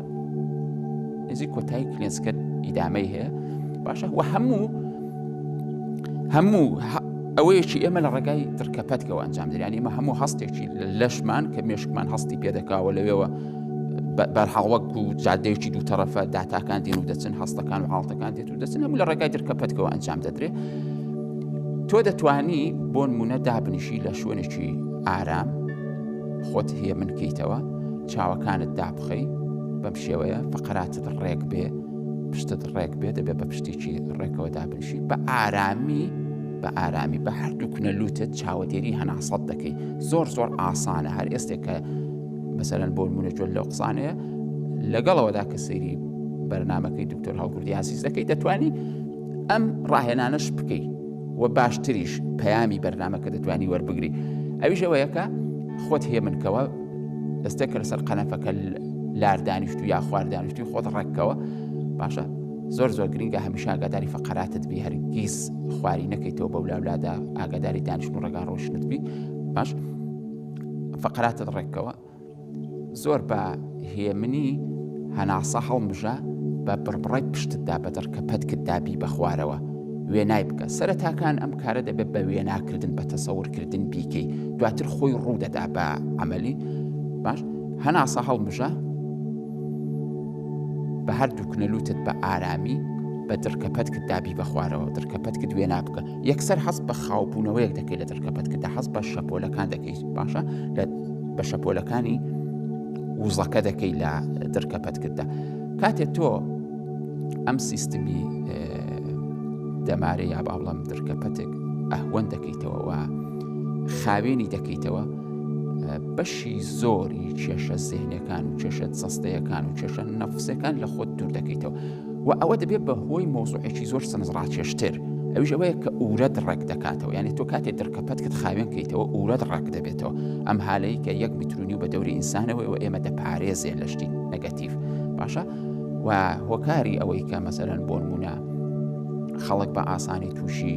نزیک کۆتایی کلێنسکە ئیدامەی هەیە باشە و هەموو هەموو ئەوەیەکی ئێمە لە ڕێگای دڕکەپەتکەوە ئەنجام دەریان ئێمە هەموو هەستێکی لە لەشمان کە مێشکمان هەستی پێدەکاوە لەوێوە بەرحاڵ وەک و جادەیەکی دوو تەرەفە داتاکان دێن و دەچن هەستەکان و حاڵتەکان دێت و دەچن هەموو لە ڕێگای درکەپەتکەوە ئەنجام دەدرێت تۆ دەتوانی بۆ نمونە دابنیشی لە شوێنێکی ئارام خۆت هەیە من کەیتەوە چاوەکانت دابخەی بەم شێوەیە فقراتت ڕێک بێ پشتت ڕێک بێ دەبێت بە پشتێکی ڕێکەوە دابنیشی بە ئارامی بە ئارامی بە هەردوو کنە لوتت چاوەدێری هەناسەت دەکەی زۆر زۆر ئاسانە هەر ئێستێک کە مەسەلەن بۆ نمونە جۆر لەو قسانەیە لەگەڵەوەدا کە سەیری بەرنمەکەی دکتۆر هەڵگوردی عزیز دەکەی دەتوانی ئەم ڕاهێنانەش بکەی و باشتریش پەیامی بەرنمەکە دەتوانی وەربگری ئەویش ئەوەیە کە خۆت هێمنکەوە دەستێک لەسەر قەنەفەکە لار دانیشت و یا خوار دانیشتی خۆت ڕێککەوە باشە زۆر زۆر گرنگە هەمیشە ئاگاداری فقراتت بی هەرگیز خواری نەکەیتەوە بەو لاولادا ئاگاداری دانیشت و ڕێگا ڕۆشنت بی باش فقراتت ڕێککەوە زۆر بە هێمنی هەناسە هەڵمژە بە بڕبڕای پشتتدا بە دڕکە پەتکتدا بی بە خوارەوە وێنای بکە سەرەتاکان ئەم کارە دەبێت بە وێناکردن بە تەسەورکردن بیکەی دواتر خۆی ڕوو دەدا بە عملی باش هەناسە هەڵمژە بە هەردوو کنە لوتت بە ئارامی بە دڕکە پەتکتدا بی بە خوارەوە دڕکە پەتکت وێنا بکە یەکسەر هەست بە خاوبوونەوەیەک دەکەی لە دڕکە پەتکتدا هەست بە شەپۆلەکان دەکەیت باشە لە بە شەپۆلەکانی وزەکە دەکەی لە دڕکە پەتکتدا کاتێک تۆ ئەم سیستمی دەمارە یا با بڵم دڕکە پەتک ئەهوەند دەکەیتەوە و خاوێنی دەکەیتەوە بەشی زۆری کێشە زێهنەکان و کێشە جەستەیەکان و کێشە نەفسەکان لە خۆت دوور دەکەیتەوە و ئەوە دەبێت بە هۆی مۆزوعێکی زۆر سەرنجڕاکێشتر ئەویش ئەوەیە کە ئورەت ڕێک دەکاتەوە یعنی تۆ کاتێ دڕکەپەتکت خاوێن کەیتەوە ئورەت ڕێک دەبێتەوە ئەم هالەی کە یەک میترونی و بە دەوری ئینسانەوەی و ئێمە دەپارێزێ لە شتی negative باشە و هۆکاری ئەوەی کە مەسەرەن بۆنمونە خەڵک بە ئاسانی تووشی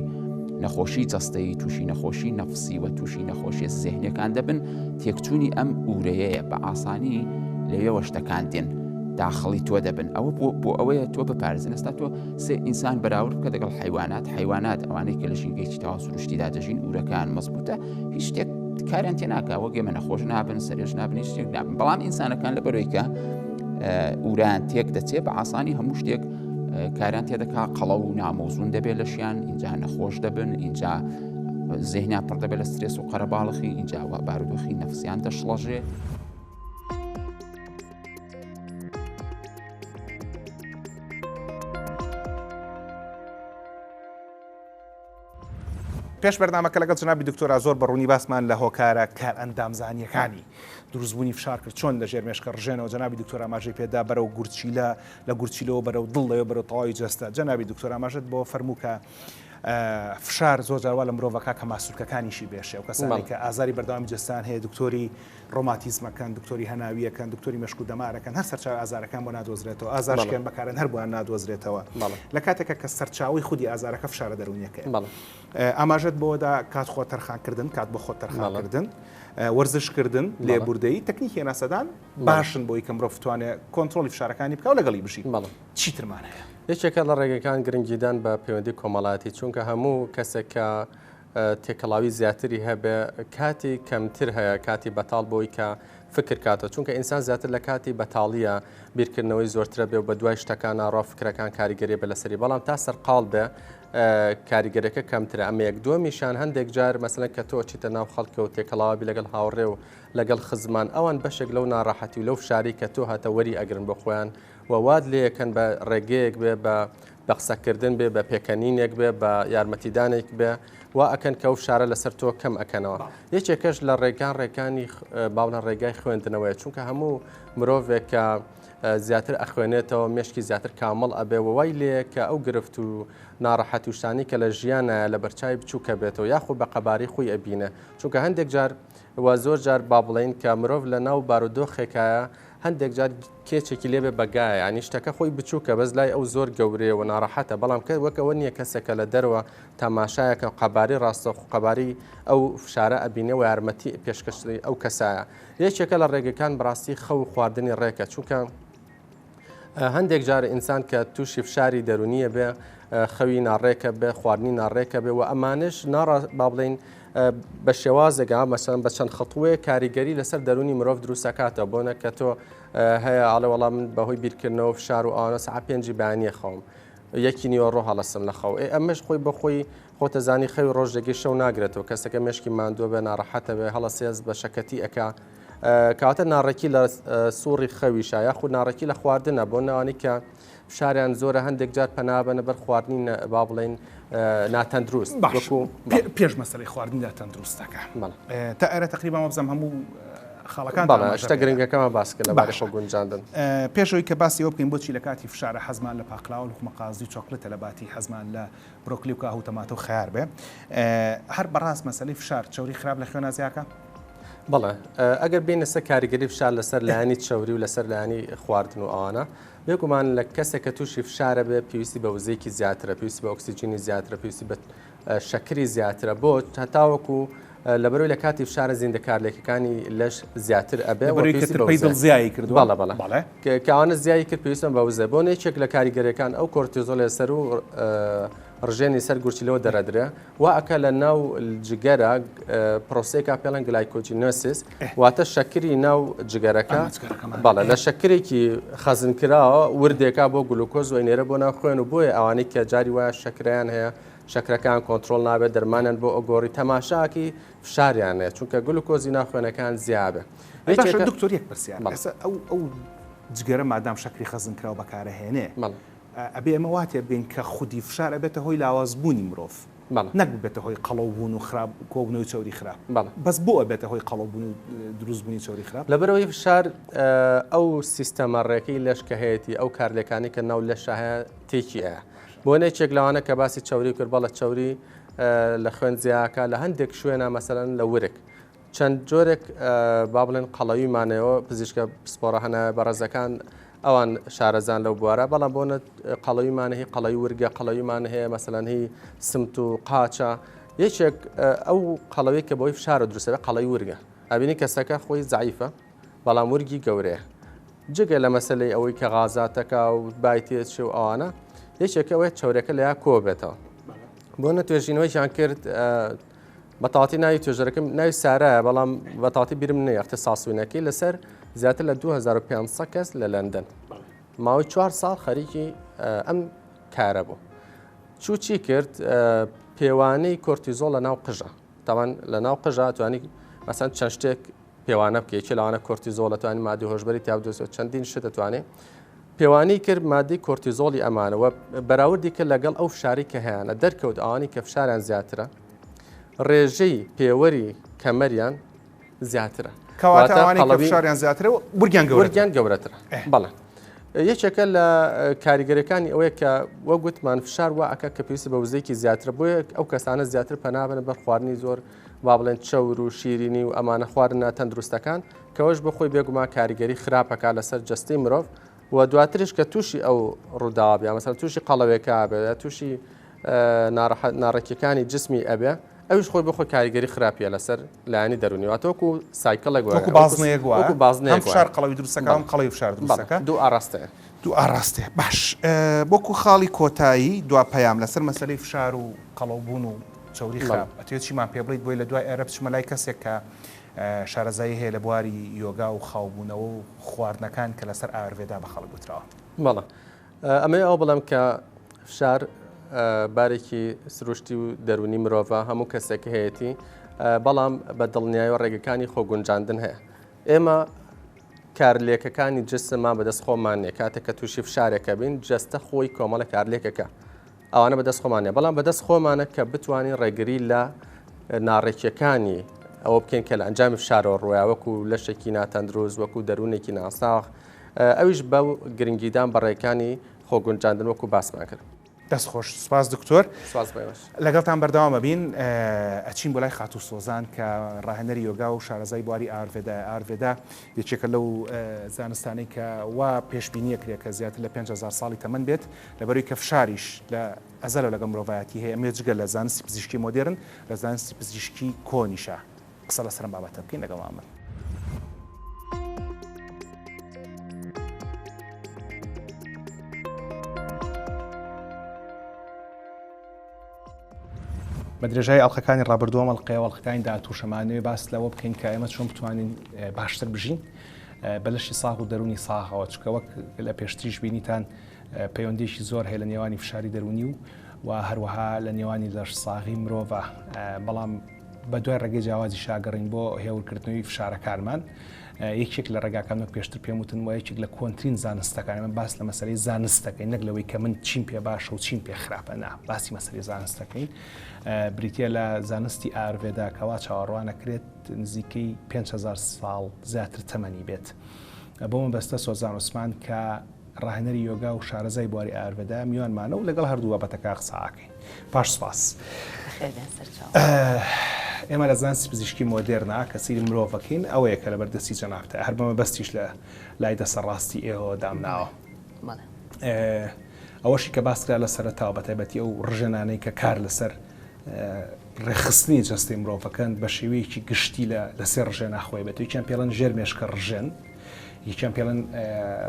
نەخۆشی جەستەیی تووشی نەخۆشی نەفسی و تووشی نەخۆشیە زێهنیەکان دەبن تێکچوونی ئەم ئورەیەیە بە ئاسانی لەوێوە شتەکان دێن داخڵی تۆ دەبن ئەوە بۆ بۆ ئەوەیە تۆ بپارێزن ئێستا تۆ سێ ئینسان بەراورد بکە دەگەڵ حیوانات حیوانات ئەوانەی کە لە ژینگەیەکی تەواو سروشتیدا دەژین ئورەکان مەزبوتە هیچ شتێک کاریان تێ ناکا وەک ئێمە نەخۆش نابن سەرێش نابن هیچ شتێک نابن بەڵام ئینسانەکان لە بەرەوەی کە ئوران تێک دەچێت بە ئاسانی هەموو شتێک کاریان تێدەکا قەڵەو و نامۆزون دەبێت لەشیان اینجا نەخۆش دەبن اینجا زێهنیان پڕ دەبێت لە سترێس و قەرەباڵخی اینجا وە بارودۆخی نەفسیان دەشڵەژێ. پێش بەرنامەکە لەگەڵ جەنابی دکتۆرا زۆر بە ڕوونی باسمان لە هۆکارە کارئەندامزانییەکانی دروستبوونی فشار کرد چۆن لە ژێر مێشکە ڕژێنەوە جەنابی دکتۆر ئاماژەی پێدا بەرەو گورچیلە لە گورچیلەوە بەرەو دڵ لەوێ بەرەو تەواوی جەستە جەنابی دکتۆر ئاماژەت بۆ فەرموو کە فشار زۆر جار وا لە مرۆڤەکە کە ماسولکەکانیشی بێشێ و کەسانی کە ئازاری بەردەوامی جەستان هەیە دکتۆری ڕۆماتیزمەکان، دکتۆری هەناوییەکان، دکتۆری مێشک و دەمارەکان، هەر سەرچاوەی ئازارەکان بۆ نادۆزرێتەوە، ئازارشکێن بەکارن هەر بۆیان نادۆزرێتەوە، لە کاتێکا کە سەرچاوەی خودی ئازارەکە فشارە دەروونییەکەیە. ئاماژەت بەوەدا کات خۆ تەرخانکردن، کات بۆ خۆت تەرخانکردن، وەرزشکردن، لێبوردەیی، تەکنیکی هێناسەدان باشن بۆی کە مرۆڤ بتوانێت کۆنترۆڵی فشارەکانی بکا و لەگەڵی بژی. چیترمان هەیە؟ یەکێکە لە ڕێگەکان گرنگیدان بە پەیوەندی کۆمەڵایەتی، چونکە هەموو کەسێک کە تێکەڵاوی زیاتری هەبێ کاتی کەمتر هەیە کاتی بەتاڵ بۆی کە فکر کاتەوە چونکە ئینسان زیاتر لە کاتی بەتاڵیە بیرکردنەوەی زۆرترە بێ و بە دوای شتەکان ناڕوا فکرەکان کاریگەری بە لەسەری بەڵام تا سەرقاڵ بێ کاریگەرەکە کەمترە ئەمە یەک دووەمیشان هەندێک جار مەسەلەن کە تۆ چیتە ناو خەڵکە و تێکەڵاوە بی لەگەڵ هاوڕێ و لەگەڵ خزمان ئەوان بەشێک لەو ناڕەحەتی و لەو فشاری کە تۆ هاتە وەری ئەگرن بۆ خۆیان و وات لێکەن بە ڕێگەیەک بێ بە بە قسەکردن بێ، بە پێکەنینێک بێ، بە یارمەتیدانێک بێ، وا ئەکەن کە ئەو فشارە لەسەر تۆ کەم ئەکەنەوە. یەکێکەش لە ڕێگان ڕێکانی باوڵێن ڕێگای خوێندنەوەیە، چونکە هەموو مرۆڤێک کە زیاتر ئەخوێنێتەوە مێشکی زیاتر کامڵ ئەبێ و وای لێیە کە ئەو گرفت و ناڕەحەتی و شتانەی کە لە ژیانایە لە بەرچاوی بچووکە بێتەوە یاخود بە قەبارەی خۆی ئەبینێ. چونکە هەندێک جار و زۆر جار با بڵێین کە مرۆڤ لە ناو بارودۆخێکایە هەندێک جار کێچێکی لێبێ بە گایە یانی شتەکە خۆی بچووکە بەس لای ئەو زۆر گەورەیە و ناڕەحەتە بەڵام کە وەک ئەوە نییە کەسێکە لە دەرەوە تەماشایەکە قەبارەی ڕاستەوخۆ قەبارەی ئەو فشارە ئەبینێ و یارمەتی پێشکەشی ئەو کەسایە یەکێکە لە ڕێگەکان بەڕاستی خەو و خواردنی ڕێکە چونکە هەندێک جار ئینسان کە تووشی فشاری دەرونیە بێ خەوی ناڕێکە بێ خواردنی ناڕێکە بێ و ئەمانش ناڕا با بڵین بە شێوازێک مەسەن بە چەند خەتوەیە کاریگەری لەسەر دەرونی مرۆڤ دروستەکاتەوە بۆنە کە تۆ هەیە ئاڵێ وەڵام من بەهۆی بیرکردنەوە فشار و ئەوانە سەعات پێنجی بەیانیە خەوم یەکی نیوەڕۆ هەڵەسم لە خەو ئێ ئەمەش خۆی بەخۆی خۆتەزانی خەوی ڕۆژ جێگەی شەو ناگرێتەوە کەسەکە مێشکی ماندووە بێ ناڕەحەتە بێ هەڵەسێز بە شەکەتی ئەکا کەواتە ناڕێکی لە سوڕی خەویشە یاخود ناڕێکی لە خواردنە بۆ ناوانی کە فشاریان زۆرە هەندێک جار پەنابەنە بەر خواردنی با بڵێین ناتەندروست باش پێش مەسەلەی خواردنی ناتەندروستەکە تا ئێرە تقریبا وابزانم هەموو خاڵەکان شتە گرنگەکەمان باس کرد لەبارەی خۆ گونجاندن. پێش ئەوەی کە باسی ئەوە بکەین بۆچی لە کاتی فشارە حەزمان لە پاقلاوە و لوقمە قازی و چۆکلێتە لە باتی حەزمان لە برۆکلی و کاهو و تەماتە و خەیار بێ هەر بەڕاست مەسەلەی فشار چەوری خراپ لە خوێنا زیاکە؟ بەڵێ ئەگەر بینە سەر کاریگەری فشار لەسەر لایەنی چەوری و لەسەر لایەنی خواردن و ئەوانە بێگومان لە کەسێک کە تووشی فشارە بێ پێویستی بە وزەیەکی زیاترە پێویستی بە ئۆکسجینی زیاترە پێویستی بە شەکری زیاترە بۆ هەتاوەکو لەبەرەوەی لە کاتی فشارە زیندە کارلێکەکانی لەش زیاتر ئەبێ پێی دڵ زیایی کردووە بەڵێ بەڵێ کەوانە زیایی کرد پێویستم بە وزە بۆ یەکێک لە کاریگەریەکان ئەو کۆرتیزۆل سەر و ڕژێنی سەر گورچیلەوە دەرەدرێ وا ئەکا لە ناو جگەرە پرۆسەیەکا پێڵەن glycogenesis واتە شەکری ناو جگەرەکە بەڵێ لە شەکرێکی خەزنکراوە وردێکا بۆ گلوکۆز و ئەینێرە بۆ ناو خوێن و بۆیە ئەوانەی کە جاری وایە شەکریان هەیە شەکرەکان کۆنترۆڵ نابێت دەرمانیان بۆ ئەگۆڕی تەماشاکی فشاریان هەیە چونکە گلوکۆزی ناو خوێنەکان زیابێ دکتۆر یەک پرسیار ئەو ئەو جگەرە مادام شەکری خەزنکراو بەکارەهێنێ ئەبێ ئێمە وا تێبگەین کە خودی فشار ئەبێتە هۆی لاوازبوونی مرۆڤ. بەڵێ. نەک ببێتە هۆی قەڵەو بوون و خراپ کۆبوونەوەی چەوری خراپ. بەڵێ. بەس بۆ ئەبێتە هۆی قەڵەو بوون و دروست بوونی چەوری خراپ؟ لەبەرئەوەی فشار ئەو سیستەمە ڕێکەی لەش کە هەیەتی ئەو کارلێکانەی کە ناو لەشا هەیە تێکی ئەیا. بۆ یەکێک لەوانە کە باسی چەوری کرد بەڵێ چەوری لە خوێن زیاکە لە هەندێک شوێنە مەسەلەن لە ورگ چەند جۆرێک با بڵێن قەڵەوی مانەوە پزیشکە پسپۆڕە هەنە بەڕێزەکان ئەوان شارەزان لەو بوارە بەڵام بۆنە قەڵەویمان هەیە قەڵەوی ورگە قەڵەویمان هەیە مەسەلەن هی سمت و قاچە یەکێک ئەو قەڵەوی کە بۆی فشارە دروستەبێ قەڵەوی ورگە ئەبینی کەسەکە خۆی زعیفە بەڵام ورگی گەورەیە جگە لە مەسلەی ئەوەی کە غازاتەکە و بای تێچێ و ئەوانە یەکێک ئەوەیە چەورەکە لە یا کۆ بێتەوە بۆ نە توێژینەوەیان کرد بەتاتی ناوی توێژەرەکەم ناوی سارایە بەڵام بەتاتی بیرم نییە اختصاصوینەکەی لەسەر زیاتر لە 2500 کەس لە لەندەن ماوەی چوار ساڵ خەریکی ئەم کارە بوو چوو چی کرد پێوانەی کۆرتیزۆڵ لە ناو قژە تاوان لە ناو قژە توانی مەسەن چەند شتێک پێوانە بکە یەکێ لەوانە کۆرتیزۆڵ ئەتوانی مادی هۆشبەری تیا بدۆزیەوە چەندین شت ئەتوانێ پێوانی کرد مادەی کۆرتیزۆڵی ئەمانە و بەراوردی کرد لەگەڵ ئەو فشاری کە هەیانە دەرکەوت ئەوانی کە فشاریان زیاترە ڕێژەی پێوەری کەمەریان زیاترە کەواتە ئەوانەی کە فشاریان زیاترە و ورگیان گەورەترە ورگیان گەورەترە بەڵێ یەکێکە لە کاریگەرەکانی ئەوەیە کە وەک گوتمان فشار وا ئەکا کە پێویستی بە وزەیەکی زیاترە بۆیە ئەو کەسانە زیاتر پەنا بەنە بەر خواردنی زۆر با بڵێن چەور و شیرینی و ئەمانە خواردنە تەندروستەکان کەوەش بۆ خۆی بێگومان کاریگەری خراپەکە لەسەر جەستەی مرۆڤ و دواتریش کە تووشی ئەو ڕووداوە بێ مەسەلەن تووشی قەڵەوێکە بێ یا تووشی ناڕێکیەکانی جسمی ئەبێ ئەویش خۆی بۆ خۆی کاریگەری خراپیە لەسەر لایەنی دەرونی واتە وەکو cycle ێک وەکو بازنەیەک وایە بازنەیەک هەم فشار قەڵەوی دروستەکە هەم قەڵەوی فشار دروستەکە دوو ئاراستەیە دوو ئاراستەیە باش وەکو خاڵی کۆتایی دوا پەیام لەسەر مەسەلەی فشار و قەڵەوبوون و چەوری خراپ ئەتەوێت چیمان پێ بڵێیت بۆی لە دوای ئێرە بچمە لای کەسێک کە شارەزایی هەیە لە بواری یۆگا و خاوبوونەوە و خواردنەکان کە لەسەر ئایۆرڤێدا بە خەڵک وتراوە. بەڵێ ئەمەوێ ئەوە بڵێم کە فشار بارێکی سروشتی و دەروونی مرۆڤە هەموو کەسێک هەیەتی بەڵام بە دڵنیایەوە ڕێگەکانی خۆگونجاندن هەیە ئێمە کارلێکەکانی جسممان بەدەست خۆمان نیە کاتێک کە تووشی فشارێکە بین جەستە خۆی کۆمەڵە کارلێکەکە ئەوانە بەدەست خۆمان نیە بەڵام بەدەست خۆمانە کە بتوانین ڕێگری لە ناڕێکیەکانی ئەوە بکەین کە لە ئەنجامی فشارەوە ڕوویا وەکو لەشێکی ناتەندروست وەکو دەروونێکی ناساغ ئەویش بە گرنگیدان بە ڕێکانی خۆگونجاندن وەکو باسمان کرد. دەست خۆش سوپاس دکتۆر. سوپاس بۆ ئێوەش. لەگەڵتان بەردەوام ئەبین ئەچین بۆ لای خاتوو سۆزان کە ڕاهێنەری یۆگا و شارەزای بواری ئایۆرڤێدایە ئایۆرڤێدا یەکێکە لەو زانستانەی کە وا پێشبینی ئەکرێت کە زیاتر لە 5000 ساڵی تەمەن بێت لەبەروی کە فشاریش لە ئەزەلەوە لەگەڵ مرۆڤایەتی هەیە ئەمێ جگە لە زانستی پزیشکی مۆدێرن لە زانستی پزیشکی کۆنیشا قسە لەسەر ئەم بابەتە بکەین لەگەڵمان بن. بە درێژای ئەڵلقەکانی ڕابردوو ئەم ئەڵلقەیە و ئەڵلقەکانی داهاتووشەمانەوێ باس لەوە بکەین کە ئێمە چۆن بتوانین باشتر بژین بە لەشی ساغ و دەروونی ساغەوە چونکە وەک لە پێشتریش بینیتان پەیوەندیەکی زۆر هەیە لە نێوانی فشاری دەروونی و و هەروەها لە نێوانی لەش ساغی مرۆڤە بەڵام بە دوای ڕێگەی جیاوازی شاگەڕین بۆ هێورکردنەوەی فشارەکانمان یەکێک لە ڕێگاکان وەک پێشتر پێم وتن و یەکێک لە کۆنترین زانستەکان من باس لە مەسەلەی زانستەکەین نەک لەوەی کە من چیم پێ باشە و چیم پێ خراپە نا باسی مەسەلەی زانستەکەین بریتە لە زانستی ئایۆرڤێدا کەوا چاوەڕوانەکرێت نزیکەی 5هزار ساڵ زیاتر تەمەنی بێت بۆ مەبەستە سۆزان عوسمان کە ڕاهێنەری یۆگا و شارەزای بواری ئایۆرڤێدایە میوانمانە و لەگەڵ هەردوو بابەتەکە قسە ئەکەین. پاش سوپاس. بەخێربێن سەرچاوە. ئێمە لە زانستی پزیشکی مۆدێرنا کە سەیری مرۆڤەکەین ئەوەیە کە لەبەر دەستی جەنابتە هەر بە مەبەستیش لە لای دەسە ڕاستی ئێوە دامناوە. بەڵێ. ئەوەشی کە باس کرا لە سەرەتاوە بەتایبەتی ئەو ڕژێنانەی کە کار لەسەر ڕێکخستنی جەستەی مرۆڤەکەن بە شێوەیەکی گشتی لە لە سێ ڕژێنا خۆی بێت یەکیان پێڵەن ژێر مێشکە ڕژێن یەکیان پێڵەن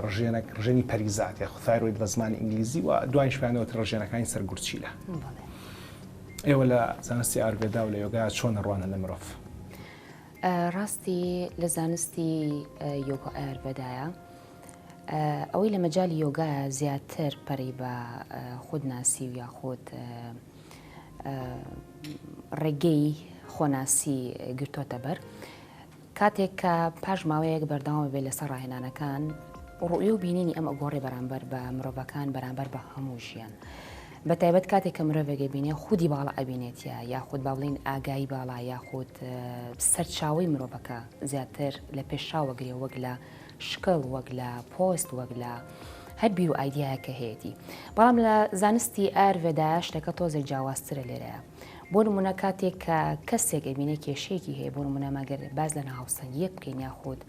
ڕژێنەک ڕژێنی پەریزات یاخود thyroid بە زمانی ئینگلیزی و دوایش پێیان دەوترێت ڕژێنەکانی سەر گورچیلە. ئێوە لە زانستی ئایۆرڤێدا و لە یۆگا چۆن ئەڕوانن لە مرۆڤ؟ ڕاستی لە زانستی یۆگا ئایۆرڤێدایە ئەوەی لە مەجالی یۆگایە زیاتر پەرەی بە خودناسی و یاخود ڕێگەی خۆناسی گرتۆتە بەر کاتێک کە پاش ماوەیەک بەردەوام بێت لەسەر ڕاهێنانەکان ڕوئیە و بینینی ئەم ئەگۆڕێ بەرامبەر بە مرۆڤەکان بەرامبەر بە هەموو ژیان. بە تایبەت کاتێک کە مرۆڤێک ئەبینێ خودی باڵا ئەبینێت یا یاخود با بڵێین ئاگایی باڵا یاخود سەرچاوەی مرۆڤەکە زیاتر لە پێش چاوە گرێ وەک لە شکڵ وەک لە پۆست وەک لە هەر بیر و ئایدیایە کە هەیەتی بەڵام لە زانستی ئایورڤێدا شتەکە تۆزێک جیاوازترە لێرەیە بۆ نمونە کاتێک کە کەسێک ئەبینێ کێشەیەکی هەیە بۆ نمونە مەگەر باز لە ناهاوسەنگیەک بکەین یاخود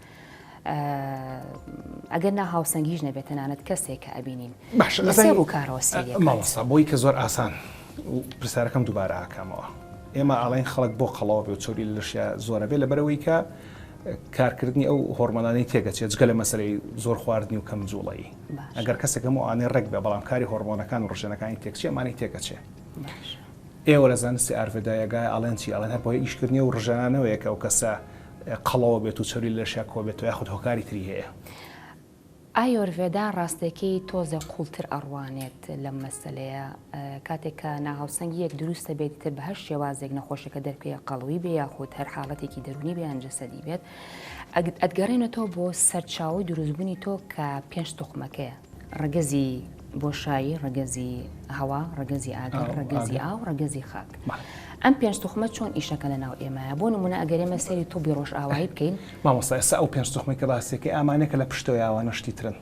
ئەگەر ناهاوسەنگیش نەبێت تەنانەت کەسێک کە ئەبینین باشە لە سێ ڕووکارەوە سەیری ئەکات. مامۆستا بۆی کە زۆر ئاسان پرسیارەکەم دووبارە ئاکامەوە ئێمە ئاڵێن خەڵک بۆ قەڵەوە بێ و چەوری لە لەشیا زۆرە بێ لەبەرەوەی کە کارکردنی ئەو هۆرمۆنانەی تێگەچێت جگە لە مەسەلەی زۆر خواردنی و کەم جوڵەیی ئەگەر کەسێک هەموو ئەوانەی ڕێک بێ بەڵام کاری هۆرمۆنەکان و ڕژێنەکانی تێکچێ ئەمانەی تێگەچێ ئێوە لە زانستی ئایورڤێدا یۆگای ئەڵێن چی ئەڵێن هەر بۆیە ئیشکردنی ئەو ڕژێنانەوەیە کە ئەو کەسە قەڵەوە بێت و چەوری لە لەشیا کۆبێتەوە یاخود هۆکاری تری هەیە؟ ئایۆرڤێدا ڕاستێکەی تۆزێ قوڵتر ئەڕوانێت لەم مەسەلەیە، کاتێک کە ناهاوسەنگییەک دروست دەبێت ئیتر بە هەر شێوازێک نەخۆشەکە دەربکەوێت قەڵەوی بێ یاخود هەر حاڵەتێکی دەروونی بێ یان جەسەدی بێت ئەتگەڕێنێتەوە بۆ سەرچاوەی دروستبوونی تۆ کە پێنج توخمەکەیە، ڕەگەزی بۆشایی، ڕەگەزی هەوا، ڕەگەزی ئاگر، ڕەگەزی ئاو، ڕەگەزی خاک. ئەم پێنج توخمە چۆن ئیشەکە لە ناو ئێمەیە؟ بۆ نموونە ئەگەر ئێمە سەیری طوبی ڕۆژئاوایی بکەین. مامۆستا ئێستا ئەو پێنج توخمەی کە باسی ئەکەی ئامانە کە لە پشتەوەیە ئەوانە شتی ترن؟